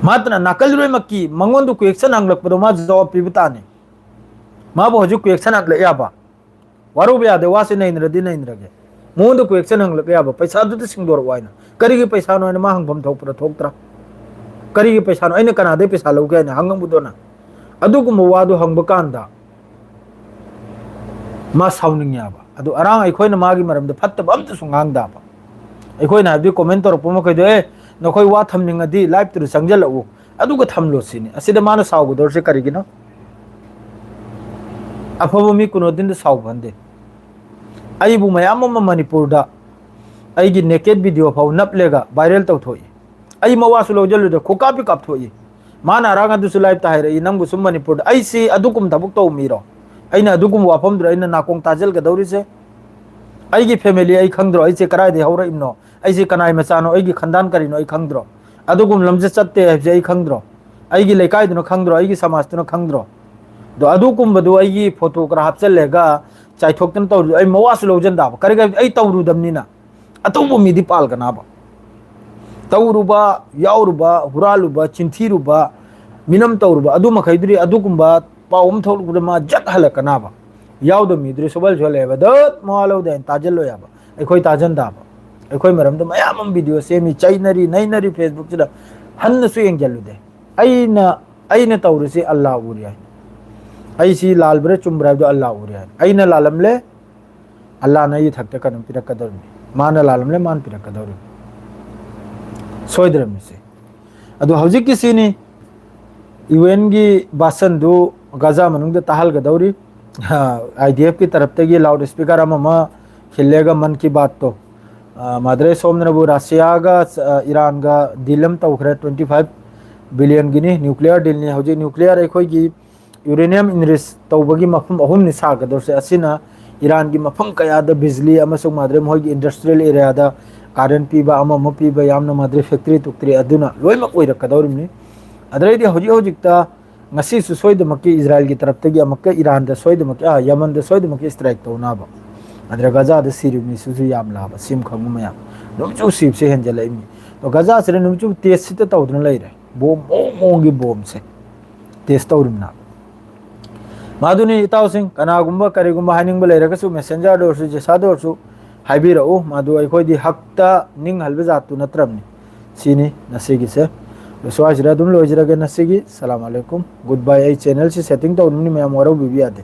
ꯃꯥꯇꯅ ꯅꯥꯀꯜ ꯂꯣꯏꯅꯃꯛꯀꯤ ꯃꯉꯣꯟꯗ question ꯍꯪꯂꯛꯄꯗꯣ ꯃꯥ ꯖꯋꯥꯕ ꯄꯤꯕ ꯇꯥꯅꯤ꯫ ꯃꯥꯕꯨ ꯍꯧꯖꯤꯛ question ꯍꯪꯂꯛ ꯌꯥꯕ? ꯋꯥꯔꯧꯕ ꯌꯥꯗꯦ, ꯋꯥꯁꯤ ꯅꯩꯅꯔꯗꯤ ꯅꯩꯅꯔꯒꯦ꯫ ꯃꯉꯣꯟꯗ question ꯍꯪꯂꯛ ꯌꯥꯕ, ꯄꯩꯁꯥꯗꯨꯗ ꯁꯤꯡꯗꯣꯔꯛꯑꯣ ꯍꯥꯏꯅ꯫ ꯀꯔꯤꯒꯤ ꯄꯩꯁꯥꯅꯣ ꯍꯥꯏꯅ ꯃꯥ ꯍꯪꯐꯝ ꯊꯣꯛꯄ꯭ꯔꯥ ꯊꯣꯛꯇ꯭ꯔꯥ? ꯀꯔꯤꯒꯤ ꯄꯩꯁꯥꯅꯣ? ꯑꯩꯅ ꯀꯅꯥꯗꯩ ꯄꯩꯁꯥ ꯂꯧꯒꯦ ꯍꯥꯏꯅ ꯍꯪꯉꯝꯕꯗꯣꯅ? ꯑꯗꯨꯒꯨꯝꯕ ꯋꯥꯗꯣ ꯍꯪꯕ ꯀꯥꯟꯗ ꯃꯥ ꯁꯥꯎꯅꯤꯡꯉꯦꯕ꯫ ꯑꯗꯨ ꯑꯔꯥꯡ ꯑꯩꯈꯣꯏꯅ ꯃꯥꯒꯤ ꯃꯔꯝꯗ ꯐꯠꯇꯕ ꯑꯝꯇꯁꯨ ꯉꯥꯡꯗꯕ꯫ ꯑꯩꯈꯣꯏꯅ ꯍꯥꯏꯕꯗꯤ comment ꯇꯧꯔꯛꯄ ꯃꯈꯩꯗꯣ, "ꯑꯦ, ꯅꯈꯣꯏ ꯋꯥ ꯊꯝꯅꯤꯡꯉꯗꯤ live ꯇꯨꯗ ꯆꯪꯁꯤꯜꯂꯛꯎ, ꯑꯗꯨꯒ ꯊꯝꯂꯣ" ꯁꯤꯅꯤ꯫ ꯑꯁꯤꯗ ꯃꯥꯅ ꯁꯥꯎꯒꯗꯧꯔꯤꯁꯦ ꯀꯔꯤꯒꯤꯅꯣ? ꯑꯐꯕ ꯃꯤ ꯀꯨꯅꯣꯗꯤꯟꯗ ꯁꯥꯎꯕ ꯍꯟꯗꯦ꯫ ꯑꯩꯕꯨ ꯃꯌꯥꯝ ꯑꯃ ꯃꯅꯤꯄꯨꯔꯗ ꯑꯩꯒꯤ naked video ꯐꯥꯎ ꯅꯞꯂꯒ viral ꯇꯧꯊꯣꯛꯏ꯫ ꯑꯩ ꯃꯋꯥꯁꯨ ꯂꯧꯖꯜꯂꯨꯗ ꯈꯨꯀꯥꯞꯄꯤ ꯀꯥꯞꯊꯣꯛꯏ꯫ ꯃꯥꯅ ꯑꯔꯥꯡ ꯑꯗꯨꯁꯨ live ꯇ ꯍꯥꯏꯔꯛꯏ, "ꯅꯪꯕꯨ ꯁꯨꯝ ꯃꯅꯤꯄꯨꯔꯗ ꯑꯩꯁꯤ ꯑꯗꯨꯒꯨꯝ ꯊꯕꯛ ꯇꯧ ꯃꯤꯔꯣ? ꯑꯩꯅ ꯑꯗꯨꯒꯨꯝꯕ ꯋꯥꯐꯝꯗꯨꯗ ꯑꯩꯅ ꯅꯥꯀꯣꯡ ꯇꯥꯖꯜꯒꯗꯧꯔꯤꯁꯦ? ꯑꯩꯒꯤ family ꯑꯩ ꯈꯪꯗ꯭ꯔꯣ? ꯑꯩꯁꯦ ꯀꯗꯥꯏꯗꯒꯤ ꯍꯧꯔꯛꯏꯕꯅꯣ? ꯑꯩꯁꯦ ꯀꯅꯥꯏ ꯃꯆꯥꯅꯣ? ꯑꯩꯒꯤ ꯈꯟꯗꯥꯟ ꯀꯔꯤꯅꯣ ꯑꯩ ꯈꯪꯗ꯭ꯔꯣ?" ꯑꯗꯨꯒꯨꯝꯕ ꯂꯝꯁꯦ ꯆꯠꯇꯦ ꯍꯥꯏꯕꯁꯦ ꯑꯩ ꯈꯪꯗ꯭ꯔꯣ? ꯑꯩꯒꯤ ꯂꯩꯀꯥꯏꯗꯨꯅ ꯈꯪꯗ꯭ꯔꯣ? ꯑꯩꯒꯤ ꯁꯃꯥꯖꯇꯨꯅ ꯈꯪꯗ꯭ꯔꯣ? ꯑꯗꯣ ꯑꯗꯨꯒꯨꯝꯕꯗꯣ ꯑꯩꯒꯤ ꯐꯣꯇꯣ ꯈꯔ ꯍꯥꯞꯆꯜꯂꯒ ꯆꯥꯏꯊꯣꯛꯇꯅ ꯇꯧꯔꯤꯗꯣ ꯑꯩ ꯃꯋꯥꯁꯨ ꯂꯧꯖꯟꯗꯕ꯫ ꯀꯔꯤ ꯀꯔꯤ ꯑꯩ ꯇꯧꯔꯨꯗꯕꯅꯤꯅ꯫ ꯑꯇꯧꯕ ꯃꯤꯗꯤ ꯄꯥꯜ ꯀꯅꯥꯕ? ꯇꯧꯔꯨꯕ, ꯌꯥꯎꯔꯨꯕ, ꯍꯨꯔꯥꯜꯂꯨꯕ, ꯆꯤꯟꯊꯤꯔꯨꯕ, ꯃꯤꯅꯝ ꯇꯧꯔꯨꯕ, ꯑꯗꯨ ꯃꯈꯩꯗꯨꯗꯤ ꯑꯗꯨꯒꯨꯝꯕ ꯄꯥꯎ ꯑꯃ ꯊꯣꯛꯂꯛꯄꯗ ꯃꯥ ꯖꯠ ꯍꯜꯂꯛꯀꯅꯥꯕ? ꯌꯥꯎꯗꯕ ꯃꯤꯗꯨꯗꯤ ꯁꯨꯕꯜ ꯁꯨꯍꯜꯂꯦꯕ꯫ ꯗꯠ ꯃꯋꯥ ꯂꯧꯗꯦ ꯍꯥꯏꯅ ꯇꯥꯖꯜꯂꯣꯏ ꯍꯥꯏꯕ꯫ ꯑꯩꯈꯣꯏ ꯇꯥꯖꯟꯗꯕ꯫ ꯑꯩꯈꯣꯏ ꯃꯔꯝꯗ ꯃꯌꯥꯝ ꯑꯃ ꯚꯤꯗꯤꯑꯣ ꯁꯦꯝꯃꯤ, ꯆꯩꯅꯔꯤ, ꯅꯩꯅꯔꯤ ꯐꯦꯁꯕꯨꯛꯁꯤꯗ꯫ ꯍꯟꯅꯁꯨ ꯌꯦꯡꯖꯜꯂꯨꯗꯦ꯫ ꯑꯩꯅ, ꯑꯩꯅ ꯇꯧꯔꯤꯁꯤ ꯑꯜꯂꯥ ꯎꯔꯤ ꯍꯥꯏꯅ꯫ ꯑꯩꯁꯤ ꯂꯥꯜꯕ꯭ꯔꯥ ꯆꯨꯝꯕ꯭ꯔꯥ ꯍꯥꯏꯕꯗꯣ ꯑꯜꯂꯥ ꯎꯔꯤ ꯍꯥꯏꯅ꯫ ꯑꯩꯅ ꯂꯥꯜꯂꯝꯂꯦ, ꯑꯜꯂꯥꯅ ꯑꯩꯒꯤ ꯊꯛꯇ ꯀꯩꯅꯣ ꯄꯤꯔꯛꯀꯗꯧꯔꯤꯅꯤ꯫ ꯃꯥꯅ ꯂꯥꯜꯂꯝꯂꯦ, ꯃꯥꯅ ꯄꯤꯔꯛꯀꯗꯧꯔꯤꯅꯤ꯫ ꯁꯣꯏꯗ꯭ꯔꯕꯅꯤꯁꯦ꯫ ꯑꯗꯣ ꯍꯧꯖꯤꯛꯀꯤꯁꯤꯅꯤ, ꯌꯨ ꯑꯦꯟꯒꯤ ꯕꯥꯁꯟꯗꯨ ꯒꯥꯖꯥ ꯃꯅꯨꯡꯗ ꯇꯥꯍꯜꯒꯗꯧꯔꯤ꯫ ꯑꯥꯏ ꯗꯤ ꯑꯦꯐꯀꯤ ꯇꯔꯞꯇꯒꯤ ꯂꯥꯎꯠ ꯁ꯭ꯄꯤꯀꯔ ꯑꯃ ꯑꯃ ꯈꯤꯜꯂꯦꯒ ꯃꯟ ꯀꯤ ꯕꯥꯠꯇꯣ꯫ ꯑ, ꯃꯥꯗ꯭ꯔꯦ ꯁꯣꯝꯅꯕꯨ ꯔꯁꯤꯌꯥꯒ, ꯑ, ꯏꯔꯥꯟꯒ ꯗꯤꯜ ꯑꯃ ꯇꯧꯈ꯭ꯔꯦ, ꯇ꯭ꯋꯦꯟꯇꯤ ꯐꯥꯏꯚ ꯕꯤꯂꯤꯌꯟꯒꯤꯅꯤ, ꯅ꯭ꯌꯨꯀ꯭ꯂꯤꯌꯔ ꯗꯤꯜꯅꯤ꯫ ꯍꯧꯖꯤꯛ ꯅ꯭ꯌꯨꯀ꯭ꯂꯤꯌꯔ ꯑꯩꯈꯣꯏꯒꯤ ꯌꯨꯔꯦꯅꯤꯌꯝ ꯏꯟꯔꯤꯆ ꯇꯧꯕꯒꯤ ꯃꯐꯝ ꯑꯍꯨꯝꯅꯤ ꯁꯥꯒꯗꯧꯔꯤꯁꯦ꯫ ꯑꯁꯤꯅ ꯏꯔꯥꯟꯒꯤ ꯃꯐꯝ ꯀꯌꯥꯗ ꯕꯤꯖꯂꯤ ꯑꯃꯁꯨꯡ ꯃꯥꯗ꯭ꯔꯦ ꯃꯈꯣꯏꯒꯤ ꯏꯟꯗꯁꯇ꯭ꯔꯤꯌꯦꯜ ꯑꯦꯔꯤꯌꯥꯗ ꯀꯥꯔꯦꯟ ꯄꯤꯕ, ꯑꯃ ꯑꯃ ꯄꯤꯕ, ꯌꯥꯝꯅ ꯃꯥꯗ꯭ꯔꯦ ꯐꯦꯛꯇꯔꯤ ꯇꯨꯛꯇ꯭ꯔꯤ ꯑꯗꯨꯅ ꯂꯣꯏꯅꯃꯛ ꯑꯣꯏꯔꯛꯀꯗꯧꯔꯤꯕꯅꯤ꯫ ꯑꯗꯩꯗꯤ ꯍꯧꯖꯤꯛ ꯍꯧꯖꯤꯛꯇ ꯉꯁꯤꯁꯨ ꯁꯣꯏꯗꯃꯛꯀꯤ ꯏꯖꯔꯥꯏꯜꯒꯤ ꯇꯔꯞꯇꯒꯤ ꯑꯃꯨꯛꯀ ꯏꯔꯥꯟꯗ ꯁꯣꯏꯗꯃꯛꯀꯤ, ꯑ, ꯌꯃꯟꯗ ꯁꯣꯏꯗꯃꯛꯀꯤ ꯁ꯭ꯇ꯭ꯔꯥꯏꯛ ꯇꯧꯅꯕ꯫ ꯑꯗꯨꯗ ꯒꯖꯥꯗ ꯁꯤꯔꯤꯕ ꯃꯤꯁꯤꯁꯨ ꯌꯥꯝ ꯂꯥꯕ, ꯁꯤ ꯑꯃ ꯈꯪꯕ ꯃꯌꯥꯝ꯫ ꯅꯨꯃꯤꯠꯆꯨ ꯁꯤꯕꯁꯦ ꯍꯦꯟꯖꯜꯂꯛꯏꯕꯅꯤ꯫ ꯑꯗꯣ ꯒꯖꯥꯁꯤꯗ ꯅꯨꯃꯤꯠꯆꯨ ꯇꯦꯁ ꯁꯤꯠꯇ ꯇꯧꯗꯨꯅ ꯂꯩꯔꯦ꯫ ꯕꯣꯝ ꯃꯑꯣꯡ ꯃꯑꯣꯡꯒꯤ ꯕꯣꯝꯁꯦ ꯇꯦꯁ ꯇꯧꯔꯤꯕꯅ꯫ ꯃꯗꯨꯅꯤ ꯏꯇꯥꯎꯁꯤꯡ, ꯀꯅꯥꯒꯨꯝꯕ ꯀꯔꯤꯒꯨꯝꯕ ꯍꯥꯏꯅꯤꯡꯕ ꯂꯩꯔꯒꯁꯨ ꯃꯦꯁꯦꯟꯖꯔꯗ ꯑꯣꯏꯔꯁꯨ, ꯖꯦꯁꯥꯗ ꯑꯣꯏꯔꯁꯨ ꯍꯥꯏꯕꯤꯔꯛꯎ꯫ ꯃꯗꯨ ꯑꯩꯈꯣꯏꯗꯤ ꯍꯛꯇ ꯅꯤꯡꯍꯜꯕ ꯖꯥꯠꯇꯨ ꯅꯠꯇ꯭ꯔꯕꯅꯤ꯫ ꯁꯤꯅꯤ ꯉꯁꯤꯒꯤꯁꯦ꯫ ꯑꯗꯣ ꯁ꯭ꯋꯥꯏꯁꯤꯗ ꯑꯗꯨꯝ ꯂꯣꯏꯖꯔꯒꯦ ꯉꯁꯤꯒꯤ꯫ ꯁꯂꯥꯝ ꯑꯂꯩꯀꯨꯝ꯫ ꯒꯨꯗ ꯕꯥꯏ꯫ ꯑꯩ ꯆꯦꯅꯦꯜꯁꯤ ꯁꯦꯠꯇꯤꯡ ꯇꯧꯅꯕꯅꯤ, ꯃꯌꯥꯝ ꯋꯥꯔꯧꯕꯤꯕ ꯌꯥꯗꯦ꯫